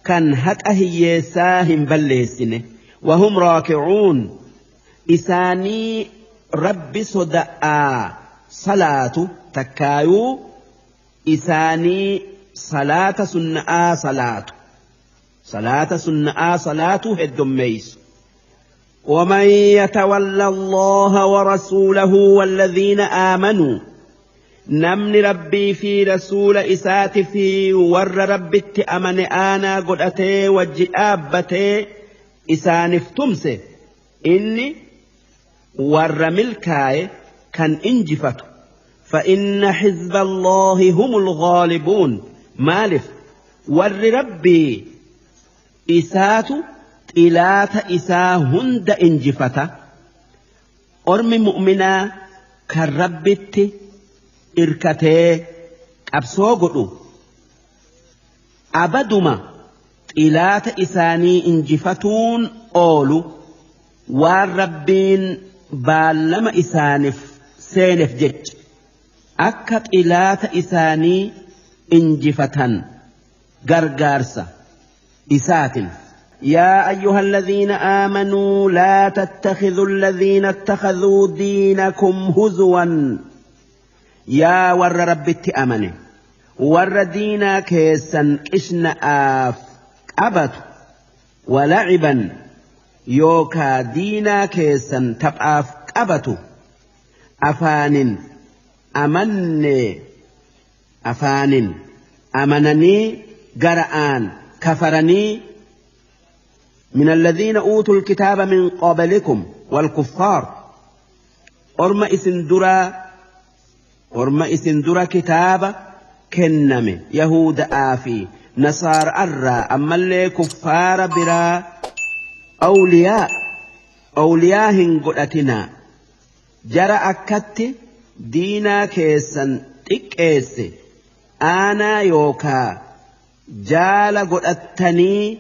كان هك أهي ساهم بلسنه وهم راكعون. إساني ربي صدأ صلاة تكايو إساني صلاة سنة صلاة صلاة سنة صلاة هدميس. ومن يتولى الله ورسوله والذين آمنوا نمن ربي في رسول إسات في ور ربي أمن آنا قد أتي وجئابتي إسانف تمسه إني ور ملكاي كان إنجفته. فإن حزب الله هم الغالبون. مالف ور ربي إسات إلات إسا هند إنجفته. أرم مؤمنا كالربت إركته أبسوغلو أبدما إلات إساني إنجفتون أولو والربين بالما إسانف سينف جج أكت إلات إساني إنجفتن غرغارسا إسات. يا أيها الذين آمنوا لا تتخذوا الذين اتخذوا دينكم هزوا. يا ور ربت أمنه ور دينا كيسا إشنا آف أبت ولعبا يوكا دينا كيسا تبعاف أبت أفان أمن أفان أمنني قرآن كفرني من الذين أوتوا الكتاب من قبلكم والكفار. أرم إسن درا كتاب كنم يهود آفي نصار أرى أما اللي كفار برا أولياء أولياء هنقلتنا جرى أكت دينا كيسا تكيس أنا يوكا جال قلتني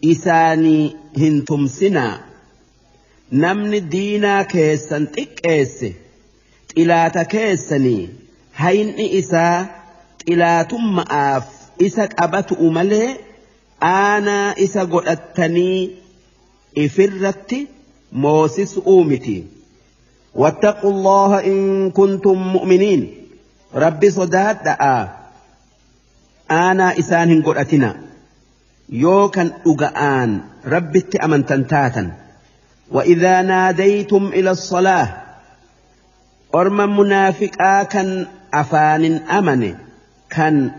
إساني هنتمسنا نمن دينا كيسا تكيس إلا تكيسني هين إسا إلا تم آف إسا أبت أملي أنا إسا قلتني إفرت موسس أومتي. واتقوا الله إن كنتم مؤمنين ربي صداد أنا إسان قرأتنا يوكا أقآن ربي اتأمن تنتاتا وإذا ناديتم إلى الصلاة أرم منافق كان أفان أمن كان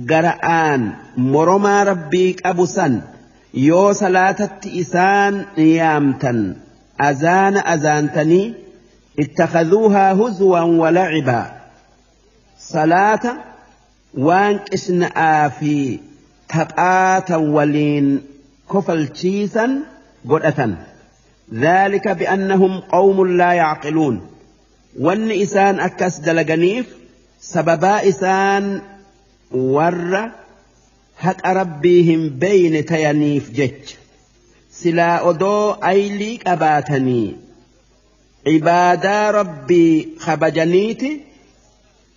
قرآن مرما ربيك أبسا يو صلاة إسان نيامتا أزان أزانتني اتخذوها هزوا ولعبا صلاة وانك إسنآ في تبآتا ولين كفل تشيسا قرأة ذلك بأنهم قوم لا يعقلون وان إسان أكس دلقنيف سببا إسان ور حق ربيهم بين تيانيف جج سلا أدو أيليك أباتني عبادة ربي خبجنيتي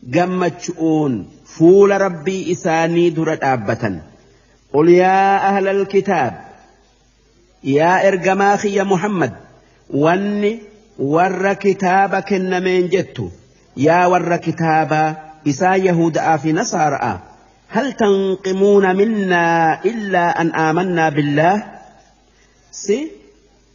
جمتشؤون فول ربي إساني درت أبتا قل يا أهل الكتاب يا إرجماخي يا محمد واني ور كتابك النمين جتو يا ور كتابا إسا يهود في نصارى هل تنقمون منا إلا أن آمنا بالله سي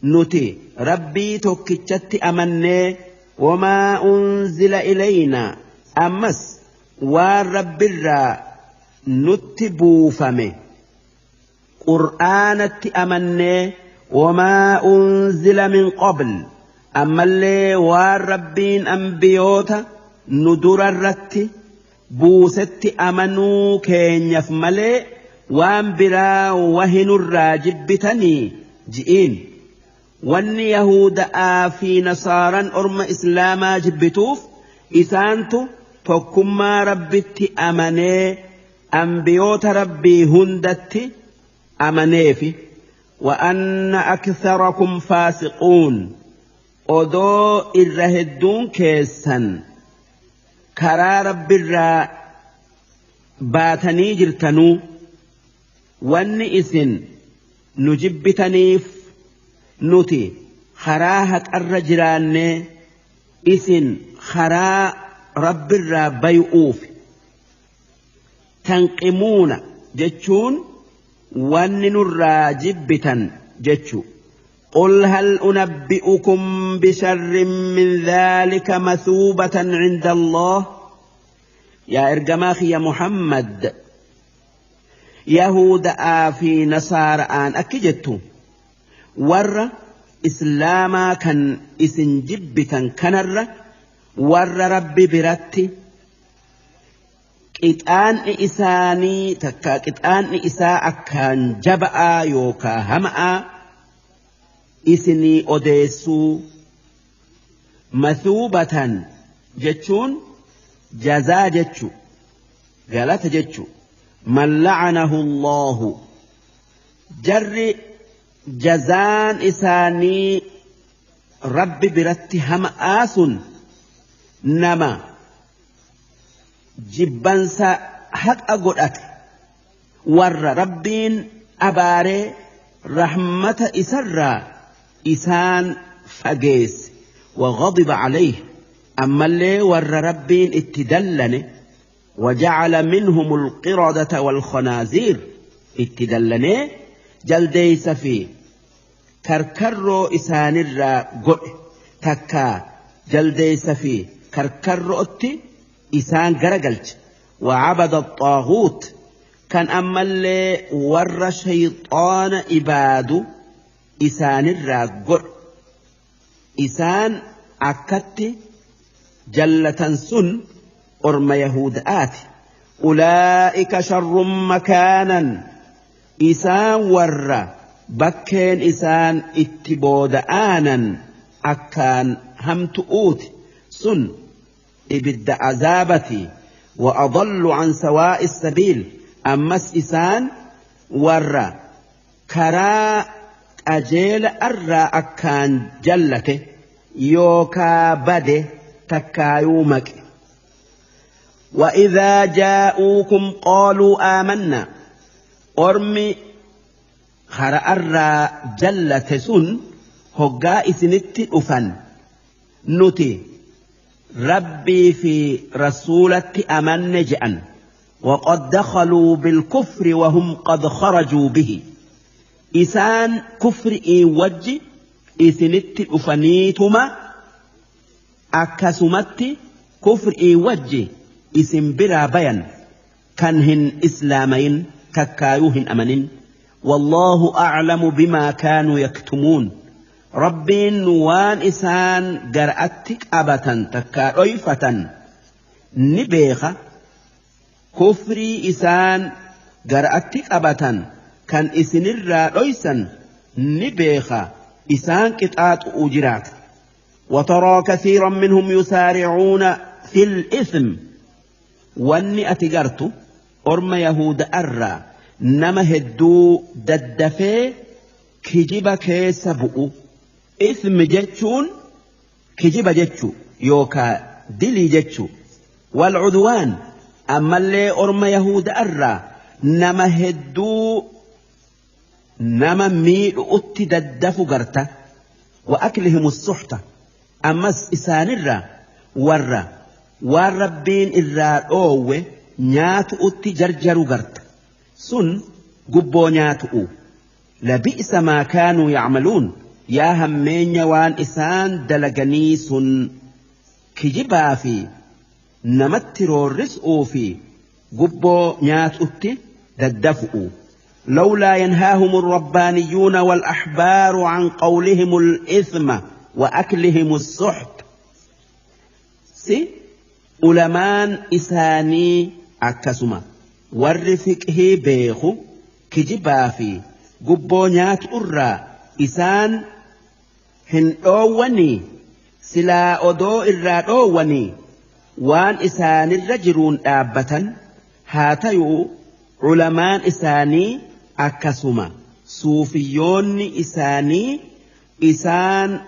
نتي ربي توكيتشت أمني وما أنزل إلينا أمس والرب الرا نتبوفمي قرآنت أمني وما أنزل من قبل أما اللي والربين أنبيوتا ندر الرت بوست أمنو كين يفملي وان برا وهن الراجبتني جئين وان يهود في نصارا أرم إسلاما جبتوف إسانتو tokkummaa rabbitti amanee ambiyoota rabbii hundatti amaneefi wa'anna aktharakum faasiquun odoo irra hedduun keessan karaa rabbirraa baatanii jirtanuu wanni isin nu jibbitaniif nuti karaa haqarra jiraannee isin karaa رب الربيؤوف تنقمون جتشون ونن الراجبتا جتشو قل هل أنبئكم بشر من ذلك مثوبة عند الله يا إرجماخي يا محمد يهود آفي نصارى آن أكجتو ور إسلاما كان إسن جبتا كنر warra rabbi biratti qixaanni isaanii takka qixaanni isaa akkaan jaba'aa yookaa hama'aa isinii odeessuu mathuubatan jechuun jazaa jechu galata jechu man la'anahu Allahu jarri jazaan isaanii rabbi biratti hama'aa sun nama jibbansa haqa godhate warra rabbiin abaaree rahmata isarraa isaan fageesse وغضب عليه أما اللي ور ربين اتدلن وجعل منهم القردة والخنازير اتدلن جلديس في كركرو إسان الرا تكا جلديس في كركرؤتي إسان قرقلت وعبد الطاغوت كان أما اللي ور شيطان إبادو إسان الراقر إسان أكت جلة سن أرم يهود آت أولئك شر مكانا إسان ور بكين إسان اتبود آنا أكان همتؤوت سن إبد عذابتي وأضل عن سواء السبيل أمس إسان ور كرا أجيل أرى أكان جلته يوكا بده تكايومك وإذا جاءوكم قالوا آمنا أرمي خرا أرى جلته سن هقا إسنت أفن Nuti Rabbii fi Rasuulatti amanne je'an. وقد دخلوا بالكفر وهم قد خرجوا به. إسان كفر وجه إسنت أفنيتما أكسمت كفر وجه إسن برا بيان كانهن إسلامين ككايوهن أمنين. والله أعلم بما كانوا يكتمون. ربين وان إسان قرأتك أبتا تكايفة نبيخة كفري إسان قرأتك أبتا كان إسن الرأيسا نبيخة إسان قطعات أجرات. وترى كثيرا منهم يسارعون في الإثم. واني أتقرت أرم يهود أرى نما هدو ددفي كجيبا كيسبؤ. إثم جتشون كجيبا جتشو يوكا دلي جتشو. والعدوان أما اللي أرم يهود أرى نما هدو نما ميل أتي ددفو قرته. وأكلهم السحتة أمس إسان الرا ورا والربين الرا أوه نيات أتي جرجرو قرت سن قبو نياتؤ. لبئس ما كانوا يعملون. يا همين وان إسان دلقني سن كجبا في نمترو الرسؤ في قبو نيات أتي ددفؤ. لولا ينهاهم الربانيون والأحبار عن قولهم الإثم وأكلهم السحت. سي أولمان إساني أكسما والرفقه بيخو كجبا في قبونيات أرى إسان هن أواني سلا أدو إرى أواني وان إسان الرجرون آبة هاتيو علمان إساني أكسما صوفيون إساني إسان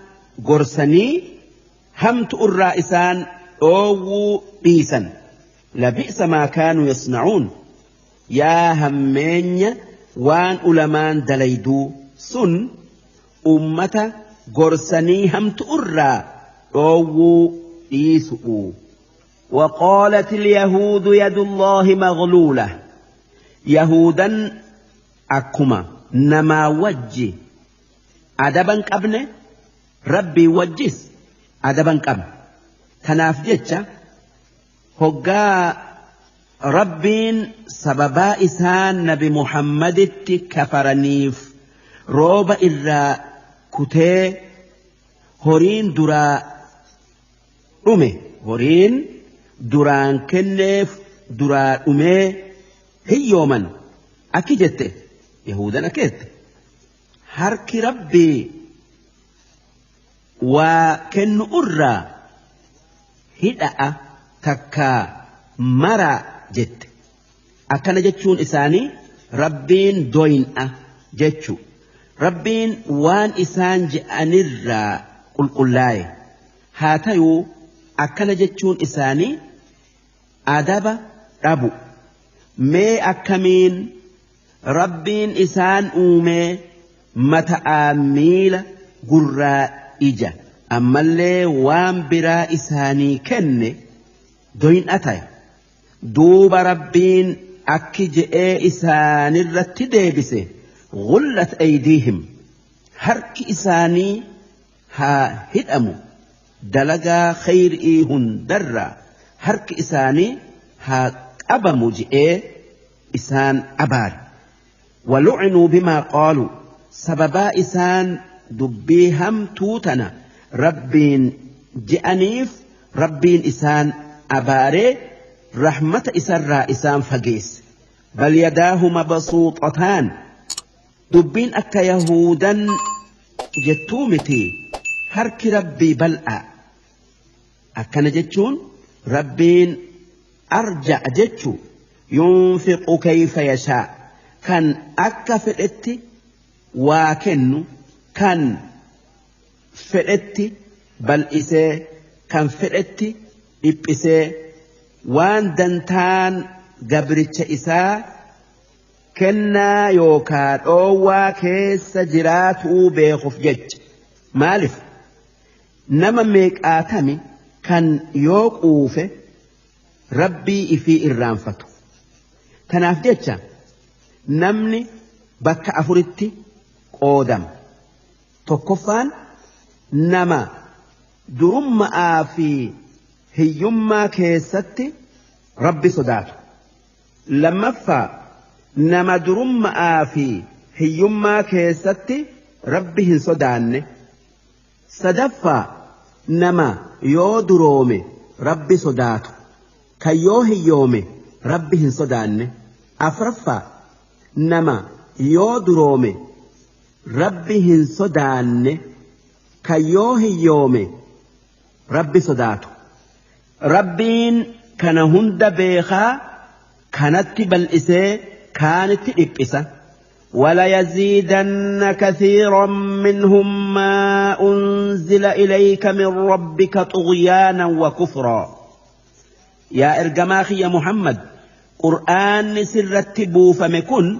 قرسني همت أرى إسان أو بيسا. لبئس ما كانوا يصنعون. يا همين وان أولمان دليدو سن أمة قرسني همت أرى أو بيسؤ. وقالت اليهود يد الله مغلولة. يهودا أكما نما وجه أدبا قبل ربي وجس أدبا قبل تناف جتش هقا ربين سببا إسان نبي محمد كفرنيف روب إرا كتي هورين درا أمي هورين دران كنف درا أمي هيوما أكيدت يهودا أكيد حرك ربي وكن أرى هدأ تكا مرا جت أكن جتشون إساني ربين دوين جتشو ربين وان إسان جأنر قل قلاي هاتيو أكن جتشون إساني أدب ربو mee akkamiin rabbiin isaan uumee mata'aa miila gurraa ija ammallee waan biraa isaanii kenne doyin'a ta'e. Duuba rabbiin akki je'ee isaanirratti deebise غلت أيديهم harki isaanii haa hidhamu dalagaa khayrii hundarraa harki isaanii haa أبا جئ إسان أبار. ولعنوا بما قالوا سببا إسان دبيهم توتنا ربين جئنيف ربين إسان أباري رحمة إسان إسان فقيس. بل يداه مبسوطتان دبين أكا يهودا جتومتي هرك ربي بلأ أكا نجتشون ربين أرجع جتشو ينفق كيف يشاء كان أكا فئتي وكنو كان فئتي بل إسي كان فئتي إبئسي وان دنتان قبرتش إسا كنا يوكاد أوا كيس جراتو بيخف جج مالف Nama meeqaatami kan yoo quufe rabbii ifii irraanfatu. Kanaaf jecha namni bakka afuritti qoodama. Tokkoffaan nama durummaa fi hiyyummaa keessatti rabbi sodaatu. Lammaffaa nama durummaa fi hiyyummaa keessatti rabbi hin sodaanne. Sadaffaa nama yoo duroome rabbi sodaatu, kan yoo hiyyoome rabbi hin sodaanne. Afraffaa nama yoo duroome rabbi hin sodaanne, kan yoo hiyyoome rabbi sodaatu. Rabbiin kana hunda beekaa kanatti bal'isee kaanitti dhiphisa. وليزيدن كثيرا منهم ما أنزل إليك من ربك طغيانا وكفرا. يا إرجماخي يا محمد، قرآن سرت بوفمكن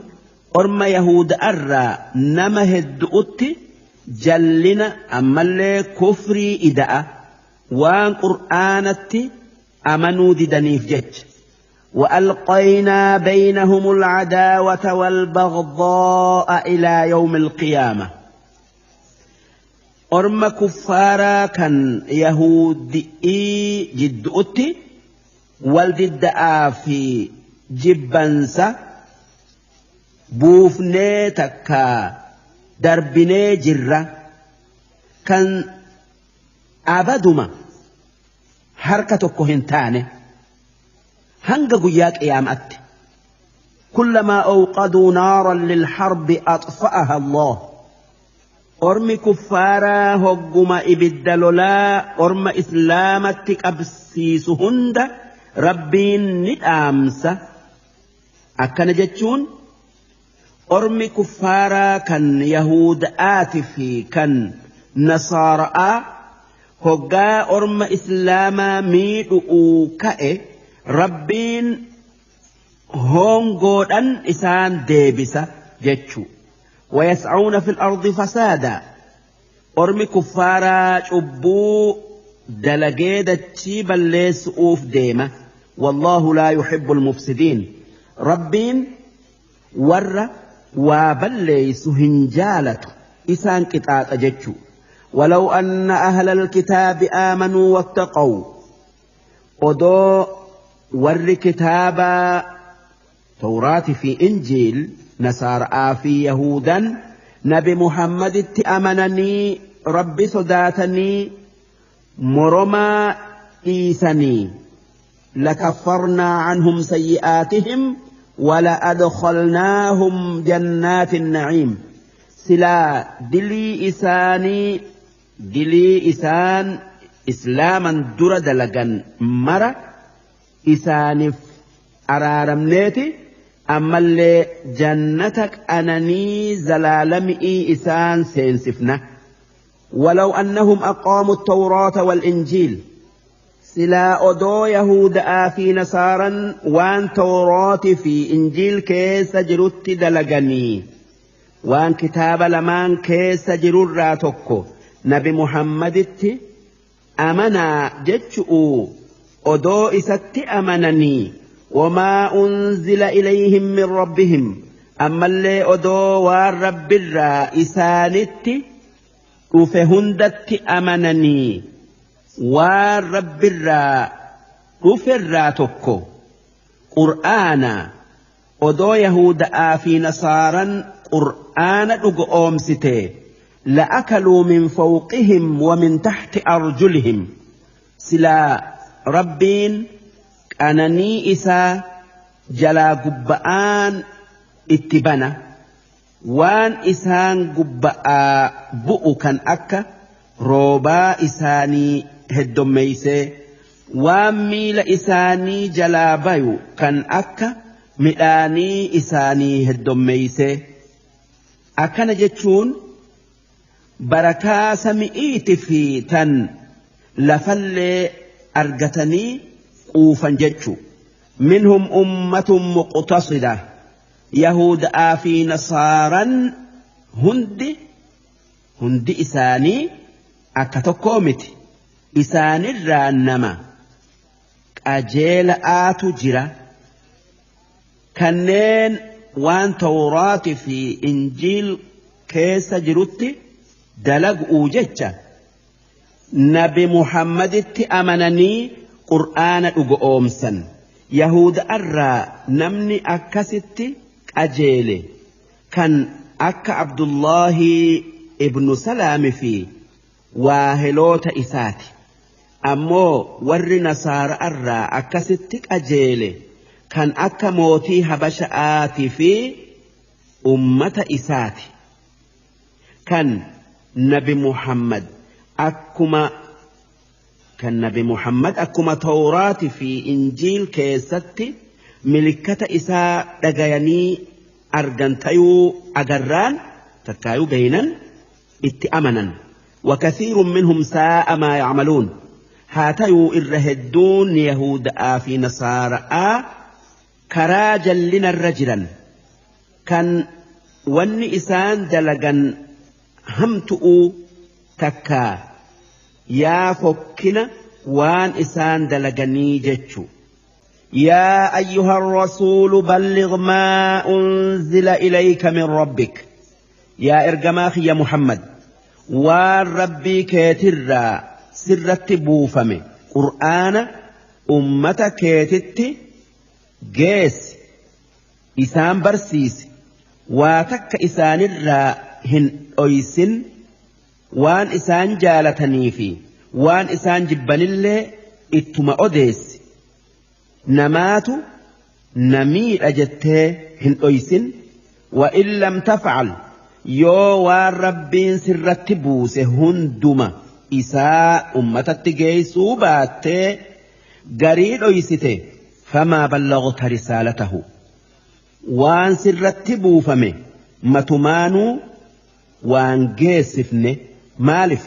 أرم يهود أرى نمهد أتي جلنا أما اللي كفري إداء وان قرآنتي أمنوا ددنيف جج. وألقينا بينهم العداوة والبغضاء إلى يوم القيامة. أرم كفارا كان يهودي جد أتي والدد في جبنسا بوفني تكا دربني جرة كان أبدما حركة كهنتانه hanga guyyaa qiyaamatti. Kullamaa awqaduu naaran lilharbi atfa'aha Allah. Ormi kuffaaraa hogguma ibidda lolaa orma islaamatti qabsiisu hunda rabbiin ni dhaamsa. Akkana jechuun ormi kuffaaraa kan yahuuda'aati fi kan nasaara'aa hoggaa orma islaamaa miidhu'uu ka'e rabbiin hongoodhan isaan deebisa jechuu. Wayas'uuna fil ardi fasaada. Ormi kuffaaraa cubbuu dalagee dachii balleessuuf deema. Wallaahu laa yuhibbul mufsidiin. Rabbiin warra waa balleessu hin jaalatu, isaan qixaaxa jechuu. Walaw anna ahlal kitaabi aamanuu wattaqaw. Odoo warri kitaabaa Tawraati fi Injiil Nasaaraa fi Yahuudan Nabi Muhammaditti amananii rabbi sodaatanii moromaa dhiisanii lakaffarnaa canhum sayyi'aatihim wala adkhalnaahum jannaati naciim. Silaa dilii isaanii dilii isaan islaaman dura dalagan mara isaaniif araaramneeti ammallee jannata qananii zalaalami'ii isaan seensifna. Walaw annahum aqaamu at-tawraata wal-injiil. Silaa odoo yahuuda'aa fi nasaaran waan tawraati fi injiil keessa jirutti dalaganii waan kitaaba lamaan keessa jirurraa tokko Nabi Muhammaditti amanaa jechu'u odoo isatti amananii wamaa unzila ilayhim min rabbihim ammallee odoo waan rabbirraa isaanitti dhufe hundatti amananii waan rabbirraa dhuferraa tokko qur'aana odoo yahuuda'aa fi nasaaran qur'aana dhugo oomsite la'akaluu min fawqihim wa min taxti arjulihim. Silaa rabbiin qananii isaa jalaa gubba'aan itti bana waan isaan gubba'aa bu'u kan akka roobaa isaanii heddommeeysee waan miila isaanii jalaa bayu kan akka midhaanii isaanii heddommeeysee. Akkana jechuun barakaa sami'iiti fi tan lafallee argatanii quufan jechuu. Minhum ummatun muqtasida. Yahuuda'aa fi nasaaran hundi isaanii akka tokkoo miti. Isaanirraa nama qajeela'aatu jira. Kanneen waan Tawraati fi Injiil keessa jirutti dalaguu jecha Nabi Muhammaditti amananii Qur'aana dhugoomsan. Yahuda irraa namni akkasitti qajeele kan akka Abdullaahi ibnu Salaami fi waaheloota isaati. Ammoo warri Nasaara irraa akkasitti qajeele kan akka mootii Habasha'aatii fi ummata isaati. Kan Nabi Muhammad akkuma Tawraati fi Injiil keessatti milikkata isaa dhagayanii argan tayuu agarraan takkaayuu beeynan itti amanan. وكثير منهم ساء ما يعملون. Haa tayuu irra hedduun Yahudaa fi Nasaaraa karaa jallinarra jiran, kan wanni isaan dalagan hamtu'uu takkaa yaa fokkina waan isaan dalaganii jechu. يا أيها الرسول بلغ ما أنزل إليك من ربك. Yaa ergamaa kiyya Muhammad, waan Rabbii keetirraa sirratti buufame, Qur'aana, ummata keetitti geessi, isaan barsiisi. Waa takka isaanirraa hin dhoysin. Waan isaan jaalatanii fi waan isaan jibbanillee ittuma odeessi. Namaatu namiidha jettee hin dhoysin. وإن لم تفعل, yoo waan Rabbiin sirratti buuse hunduma isaa ummatatti geessuu baattee garii dhoysite, فما بلغت رسالته, waan sirratti buufame matumaanuu waan geessifne. Maalif?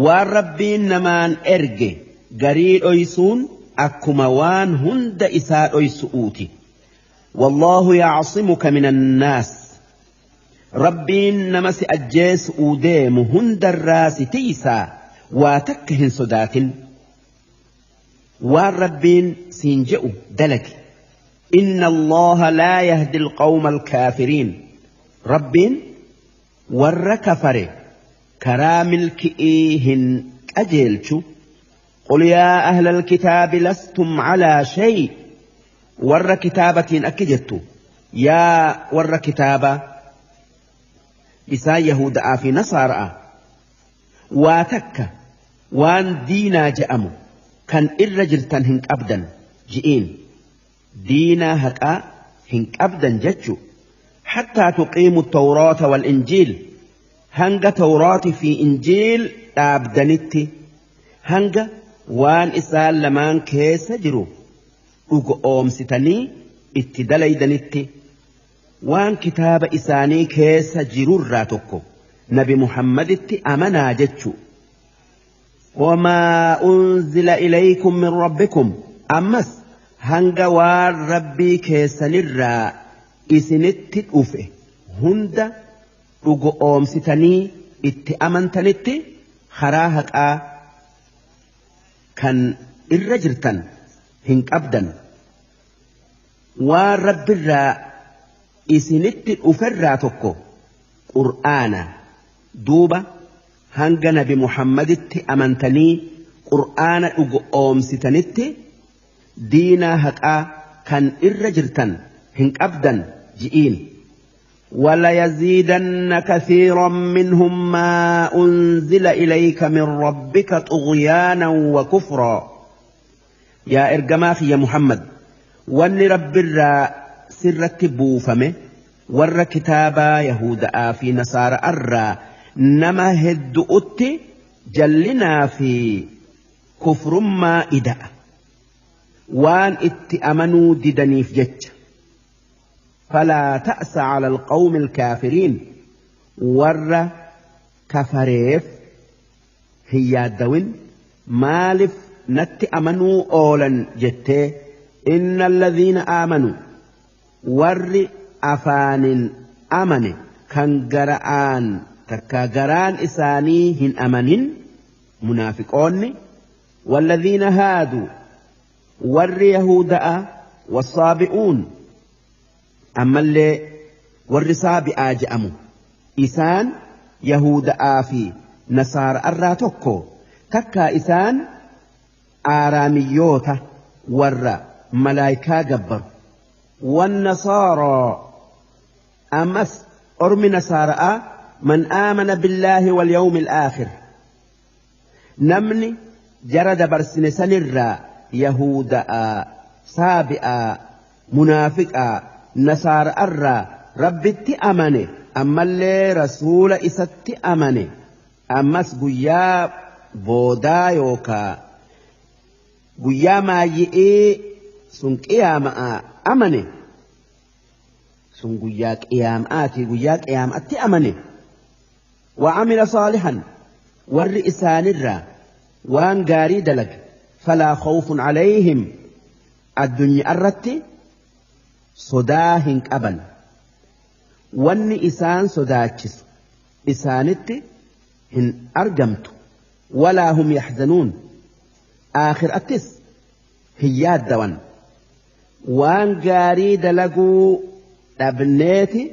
Waan Rabbiin namaan erge garii dhoysuun akkuma waan hunda isaa dhoysu'uuti. والله يعصمك من الناس. Rabbiin nama si ajjeesuu deemu hundarraa si tiisaa. Waa takka hin sodaatin. Waan Rabbiin siin je'u dalagi. إن الله لا يهدي القوم الكافرين. Rabbiin warra kafare karaa milki'ii hin qajeelchu. قل يا أهل الكتاب لستم على شيء. Warra kitaabatiin akki jettu: yaa warra kitaaba, isaan Yahudaa fi Nasaara'a, waa takka waan diinaa je'amu kan irra jirtan hin qabdan ji'iin. Diinaa haqaa hin qabdan jechu. حتى تقيموا التوراة والإنجيل, hanga Tawraati fi Injiil dhaabdanitti, hanga waan isaan lamaan keessa jiru dhugo oomsitanii itti dalaydanitti. Waan kitaaba isaanii keessa jirurraa tokko Nabi Muhammaditti amanaa jechu. وما أنزل إليكم من ربكم, ammas hanga waan Rabbii keessanirraa isinitti dhufe hunda dhugo oomsitanii itti amantanitti karaa haqaa kan irra jirtan hin qabdan. Waan Rabbirraa isinitti dhuferraa tokko Qur'aana. Duuba hanga Nabi Muhammaditti amantanii Qur'aana dhugo oomsitanitti diinaa haqaa kan irra jirtan hin qabdan ji'iin. وليزيدن كثيرا منهم ما أنزل إليك من ربك طغيانا وكفرا. Yaa ergamaa kiyya Muhammad, wanni Rabbirraa sirratti buufame warra kitaabaa Yahuda'aa fi Nasaara'arraa nama heddu'utti jallinaa fi kufrummaa ida'a, waan itti amanuu didaniif jecha. فلا تأس على القوم الكافرين. Warra kafareef hin yaaddawin, maaliif natti amanuu oolan jettee. إن الذين آمنوا, warri afaanin amane kan gara'aan takka garaan isaanii hin amanin, munaafiqoonni. والذين هادوا ور يهودا والصابئون أما اللي ور سابئا جأمو إسان يهودا في نصار الراتوكو تكا إسان آراميوتا ور ملايكا جبر والنصارى أمس أرم نصارى من آمن بالله واليوم الآخر نمني جرد برسن سنرا يهودا سابئا منافقا نصارى الرا ربتي أمني أما اللي رسول إستي أمني أمس قيا بودا يوكا قيا ما يئي سن قياما أمني سن قيا قياماتي قيا قياماتي أمني وعمل صالحا والرئسان الرا وان قاري دلق فلا خوف عليهم الدنيا الرتي صداهن أبا وان إسان صداتشس إسانتي هن أرجمت ولا هم يحزنون آخر أتس هياد دوان وان قاري دلقوا أبنيتي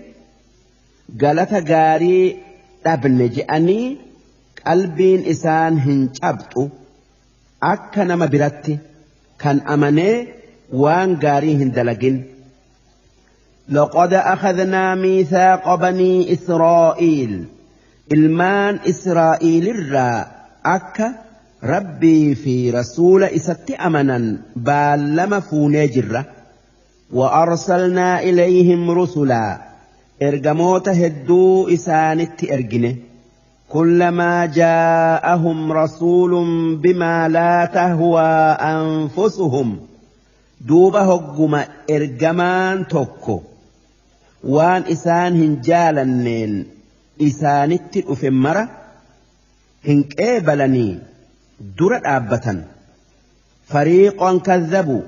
قالت قاري أبن جأني قلبين إسان هن جبتو أكا نما برتي كان أمني وان قاري هن دلقين لقد أخذنا ميثاق بني إسرائيل إلمان إسرائيل الرا أكا ربي في رسول إست أمنا بالما فونجرة وأرسلنا إليهم رسلا إرجموت هدو إسانت إرجنه كلما جاءهم رسول بما لا تهوى أنفسهم دوبا هجما إرجمان توكو وان إسان هنجالنين إسانت أفمرة هنك إبلني درة أبتا فريقا كذبوا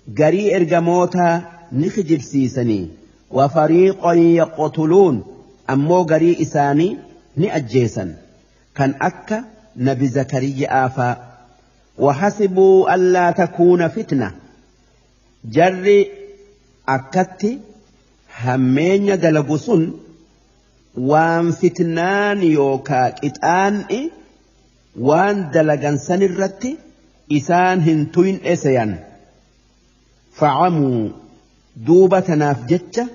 جري إرجموتا نخجب سيسني وفريقا يقتلون أمو جري إساني نأجيسا كان أكا نبي زكريا آفا وحسبوا ألا تكون فتنة جري أكتي همين دلقسن وان فتنان يوكا إتآن وان دلقن سنرتي إسان هنتوين إسيان فعموا دوبة نافجتة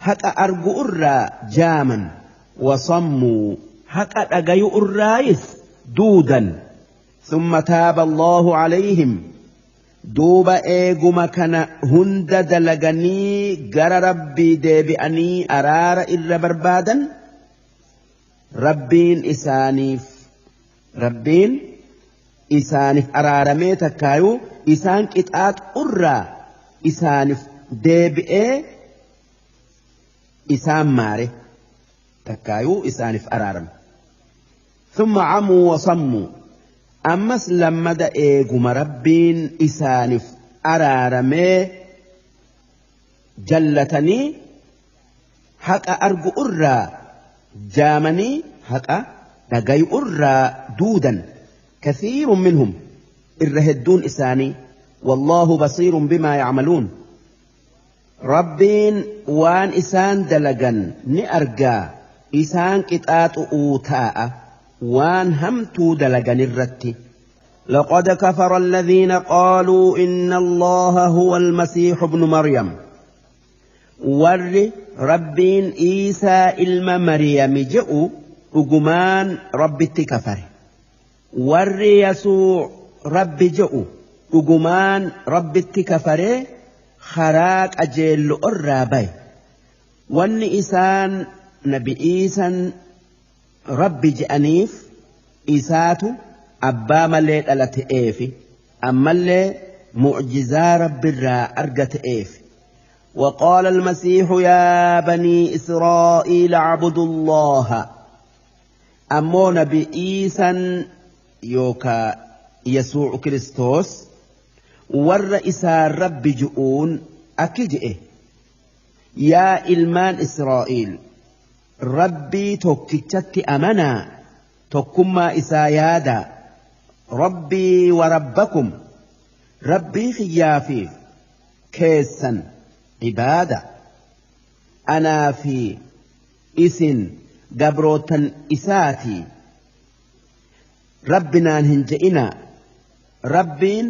حتى أرجو أرى جاما وصموا حتى أجيوا الرايس دودا ثم تاب الله عليهم دوب إيجما كان هند دلقني جر ربي ديبئني أرار إلا بربادا ربين إسانيف ربين إسانيف أرار ميتا كايو إسان كتات أرى إسانيف ديبئ إسان ماري تكايو إسانف أرارم ثم عموا وصموا أمس لما دقيقوا مربين إسانف أرارمي جلتني حق أرجو أرى جامني حق دقي أرى دودا كثير منهم إرهدون إساني والله بصير بما يعملون ربين وان إسان دلقا نأرجا إسان كتات أوتاء وان همتو دلقن الرت لقد كفر الذين قالوا إن الله هو المسيح ابن مريم ور ربين إيسى إلما مريم جئوا أجمان رب التكفر ور يسوع رب جئوا أجمان رب التكفر خراك أجل الرابي وان إسان نبي إيسان ربي جأنيف إيساتو أبا ملي ألت إيفي أما اللي معجزة رب الرا أرجت إيفي وقال المسيح يا بني إسرائيل اعبدوا الله أمو نبي إيسان يوكا يسوع كريستوس ور إسا رب جؤون أكجئ يا إلمان إسرائيل ربي توكيتشت أمنا توكما إسا يادا Rabbii wa rabbakum Rabbii kiyyaa fi keessan cibaada anaa fi isin gabrootan isaatii Rabbinaan hin je'inaa Rabbiin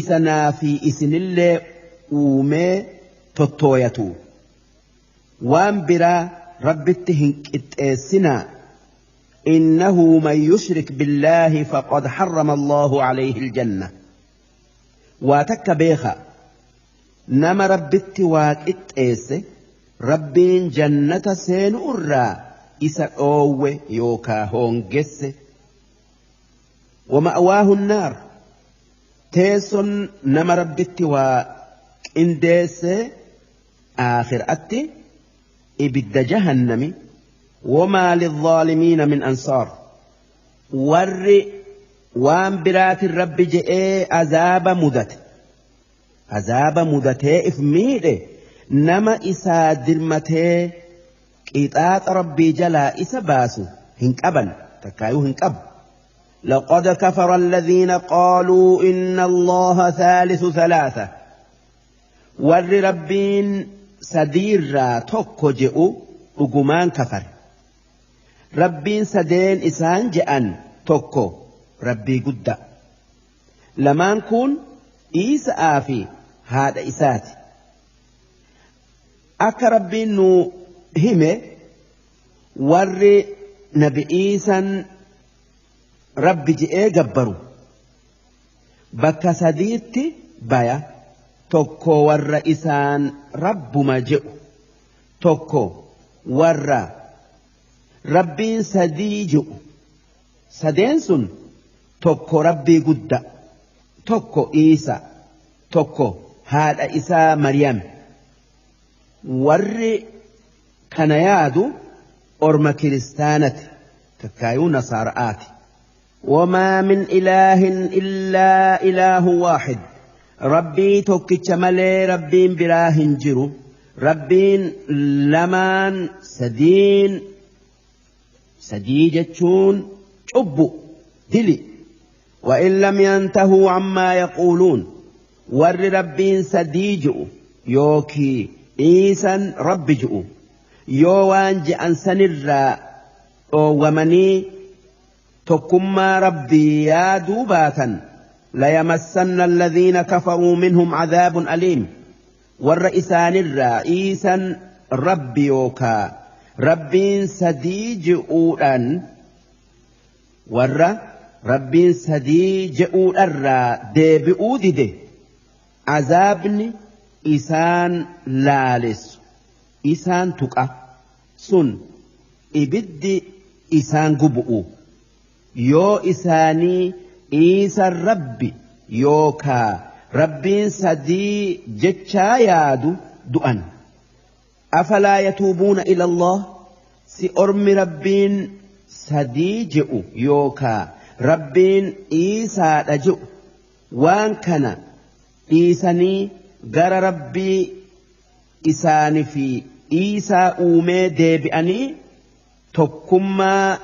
isa naa fi isinillee uumee tottooyatu waan biraa Rabbitti hin qixxeessinaa. إنه من يشرك بالله فقد حرم الله عليه الجنة واتك بيخا نما ربت واقت إيس ربين جنة سين أرى إسا أوه يوكا هونجس ومأواه النار تيسن نما ربت واقنديس آخر أتي إبد جهنمي وما للظالمين من أنصار ور وان برات الرب جئ عذاب مدت عذاب مدت إفميده نما إسا درمته قطاط ربي جلا إسا باسو هنكبا تكايو هنكب لقد كفر الذين قالوا إن الله ثالث ثلاثة ور ربين سدير توكو جئو رقمان كفر Rabbiin sadeen isaan je'an tokko Rabbii guddaa. Lamaan kun Iisaa fi haadha isaati. Akka Rabbiin nu hime warri Nabi Iisaan Rabbi je'ee gabbaru. Bakka sadiitti baya tokko warra isaan Rabbuma je'u tokko warra Rabbiin sadii ji'u sadeen sun tokko Rabbii guddaa tokko Iisa tokko haadha isaa Maryam warri kana yaadu orma kiristaanati takkaayuu nasaara'aati. وما من إله إلا إله واحد Rabbii tokkicha malee Rabbiin biraa hin jiru Rabbiin lamaan sadiin sadii jechuun cubbu dili وإن لم ينتهوا عما يقولون ور ربين sadii ji'u yookii Iisan Rabbi ji'u yoo waan je'an sanirraa dhoowwamanii tokkummaa Rabbii yaaduu baatan ليمسن الذين كفروا منهم عذاب أليم ور إسانirraa Iisan Rabbi yookaa Rabbiin sadii je'uudhaan warra Rabbiin sadii je'uudharraa deebi'uu dide azaabni isaan laalessu isaan tuqa sun ibiddi isaan gubu'u yoo isaanii Iisan Rabbi yookaa Rabbiin sadii jechaa yaadu du'an. أفلا يتوبون إلى الله سأرم ربين sadii je'u yookaa Rabbiin Iisaadha je'u waan kana dhiisanii gara Rabbii isaanii fi Iisaa uumee deebi'anii tokkummaa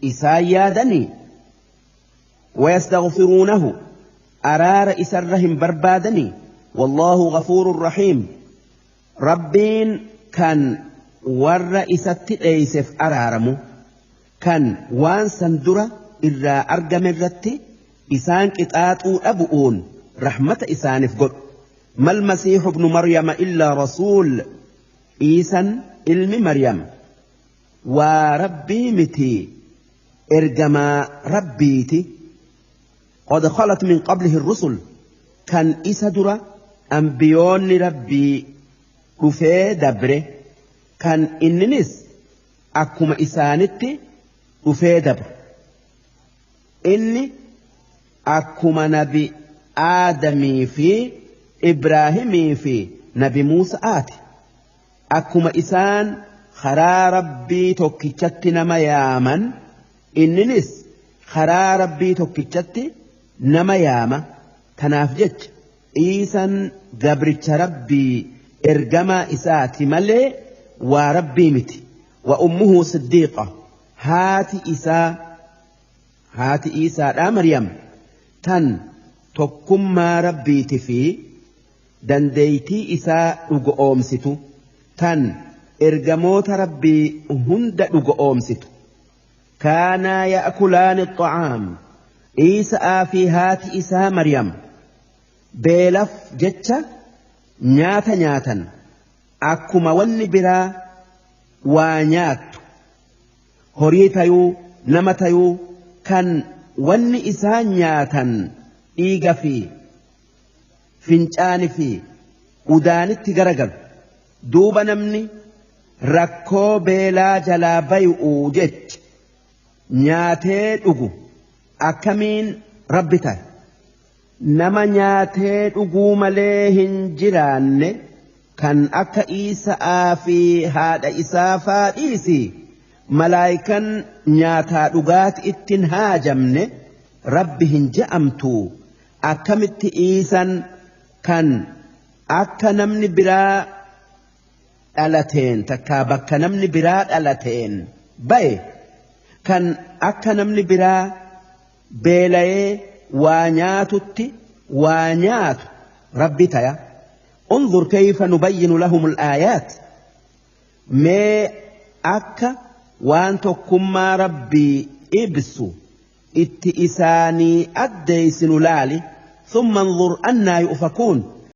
isaa yaadanii ويستغفرونه أرار إسرهم بربادني والله غفور رحيم Rabbiin kan warra isatti dheeyseef araaramu kan waan san dura irraa argame irratti isaan qixaaxuu dhabu'uun rahmata isaaniif godhu. Mal masiihu ibnu Maryama illaa rasuul Iisan ilmi Maryam waa Rabbii miti ergamaa Rabbiiti. Qad khalat min qablihi rusul kan isa dura ambiyoonni Rabbii dhufee dabre kan inninis akkuma isaanitti dhufee dabre. Inni akkuma Nabi Aadamii fi Ibraahimii fi Nabi Muusaati. Akkuma isaan karaa Rabbii tokkichatti nama yaaman inninis karaa Rabbii tokkichatti nama yaama. Tanaaf jecha Iisan gabricha Rabbii ergamaa isaati malee waa Rabbii miti. Wa ummuhu siddiiqa haati isaa Haati Iisaadhaa Maryam tan tokkummaa Rabbiiti fi dandeeytii isaa dhugoomsitu, tan ergamoota Rabbii hunda dhugoomsitu. Kaanaa ya'kulaani xa'aam, Iisaa fi haati isaa Maryam beelaf jecha nyaata nyaatan, akkuma wanni biraa waa nyaattu, horii tayuu nama tayuu, kan wanni isaan nyaatan dhiiga fi fincaani fi udaanitti garagalu. Duuba namni rakkoo beelaa jalaa bay'uu jecha nyaatee dhugu akkamiin Rabbi ta'e? Nama nyaatee dhuguu malee hin jiraanne kan akka Iisaa fi haadha isaa faadhiisi, malaayikan nyaataa dhugaati ittiin haajamne Rabbi hin je'amtu. Akkamitti Iisan kan akka namni biraa dhalateen, takkaa bakka namni biraa dhalateen baye, kan akka namni biraa beelayee waa nyaatutti waa nyaatu Rabbi taya? انظر كيف نبين لهم الآيات، mee akka waan tokkummaa Rabbii ibsu itti isaanii addeessinu laali. ثم انظر أنى يؤفكون.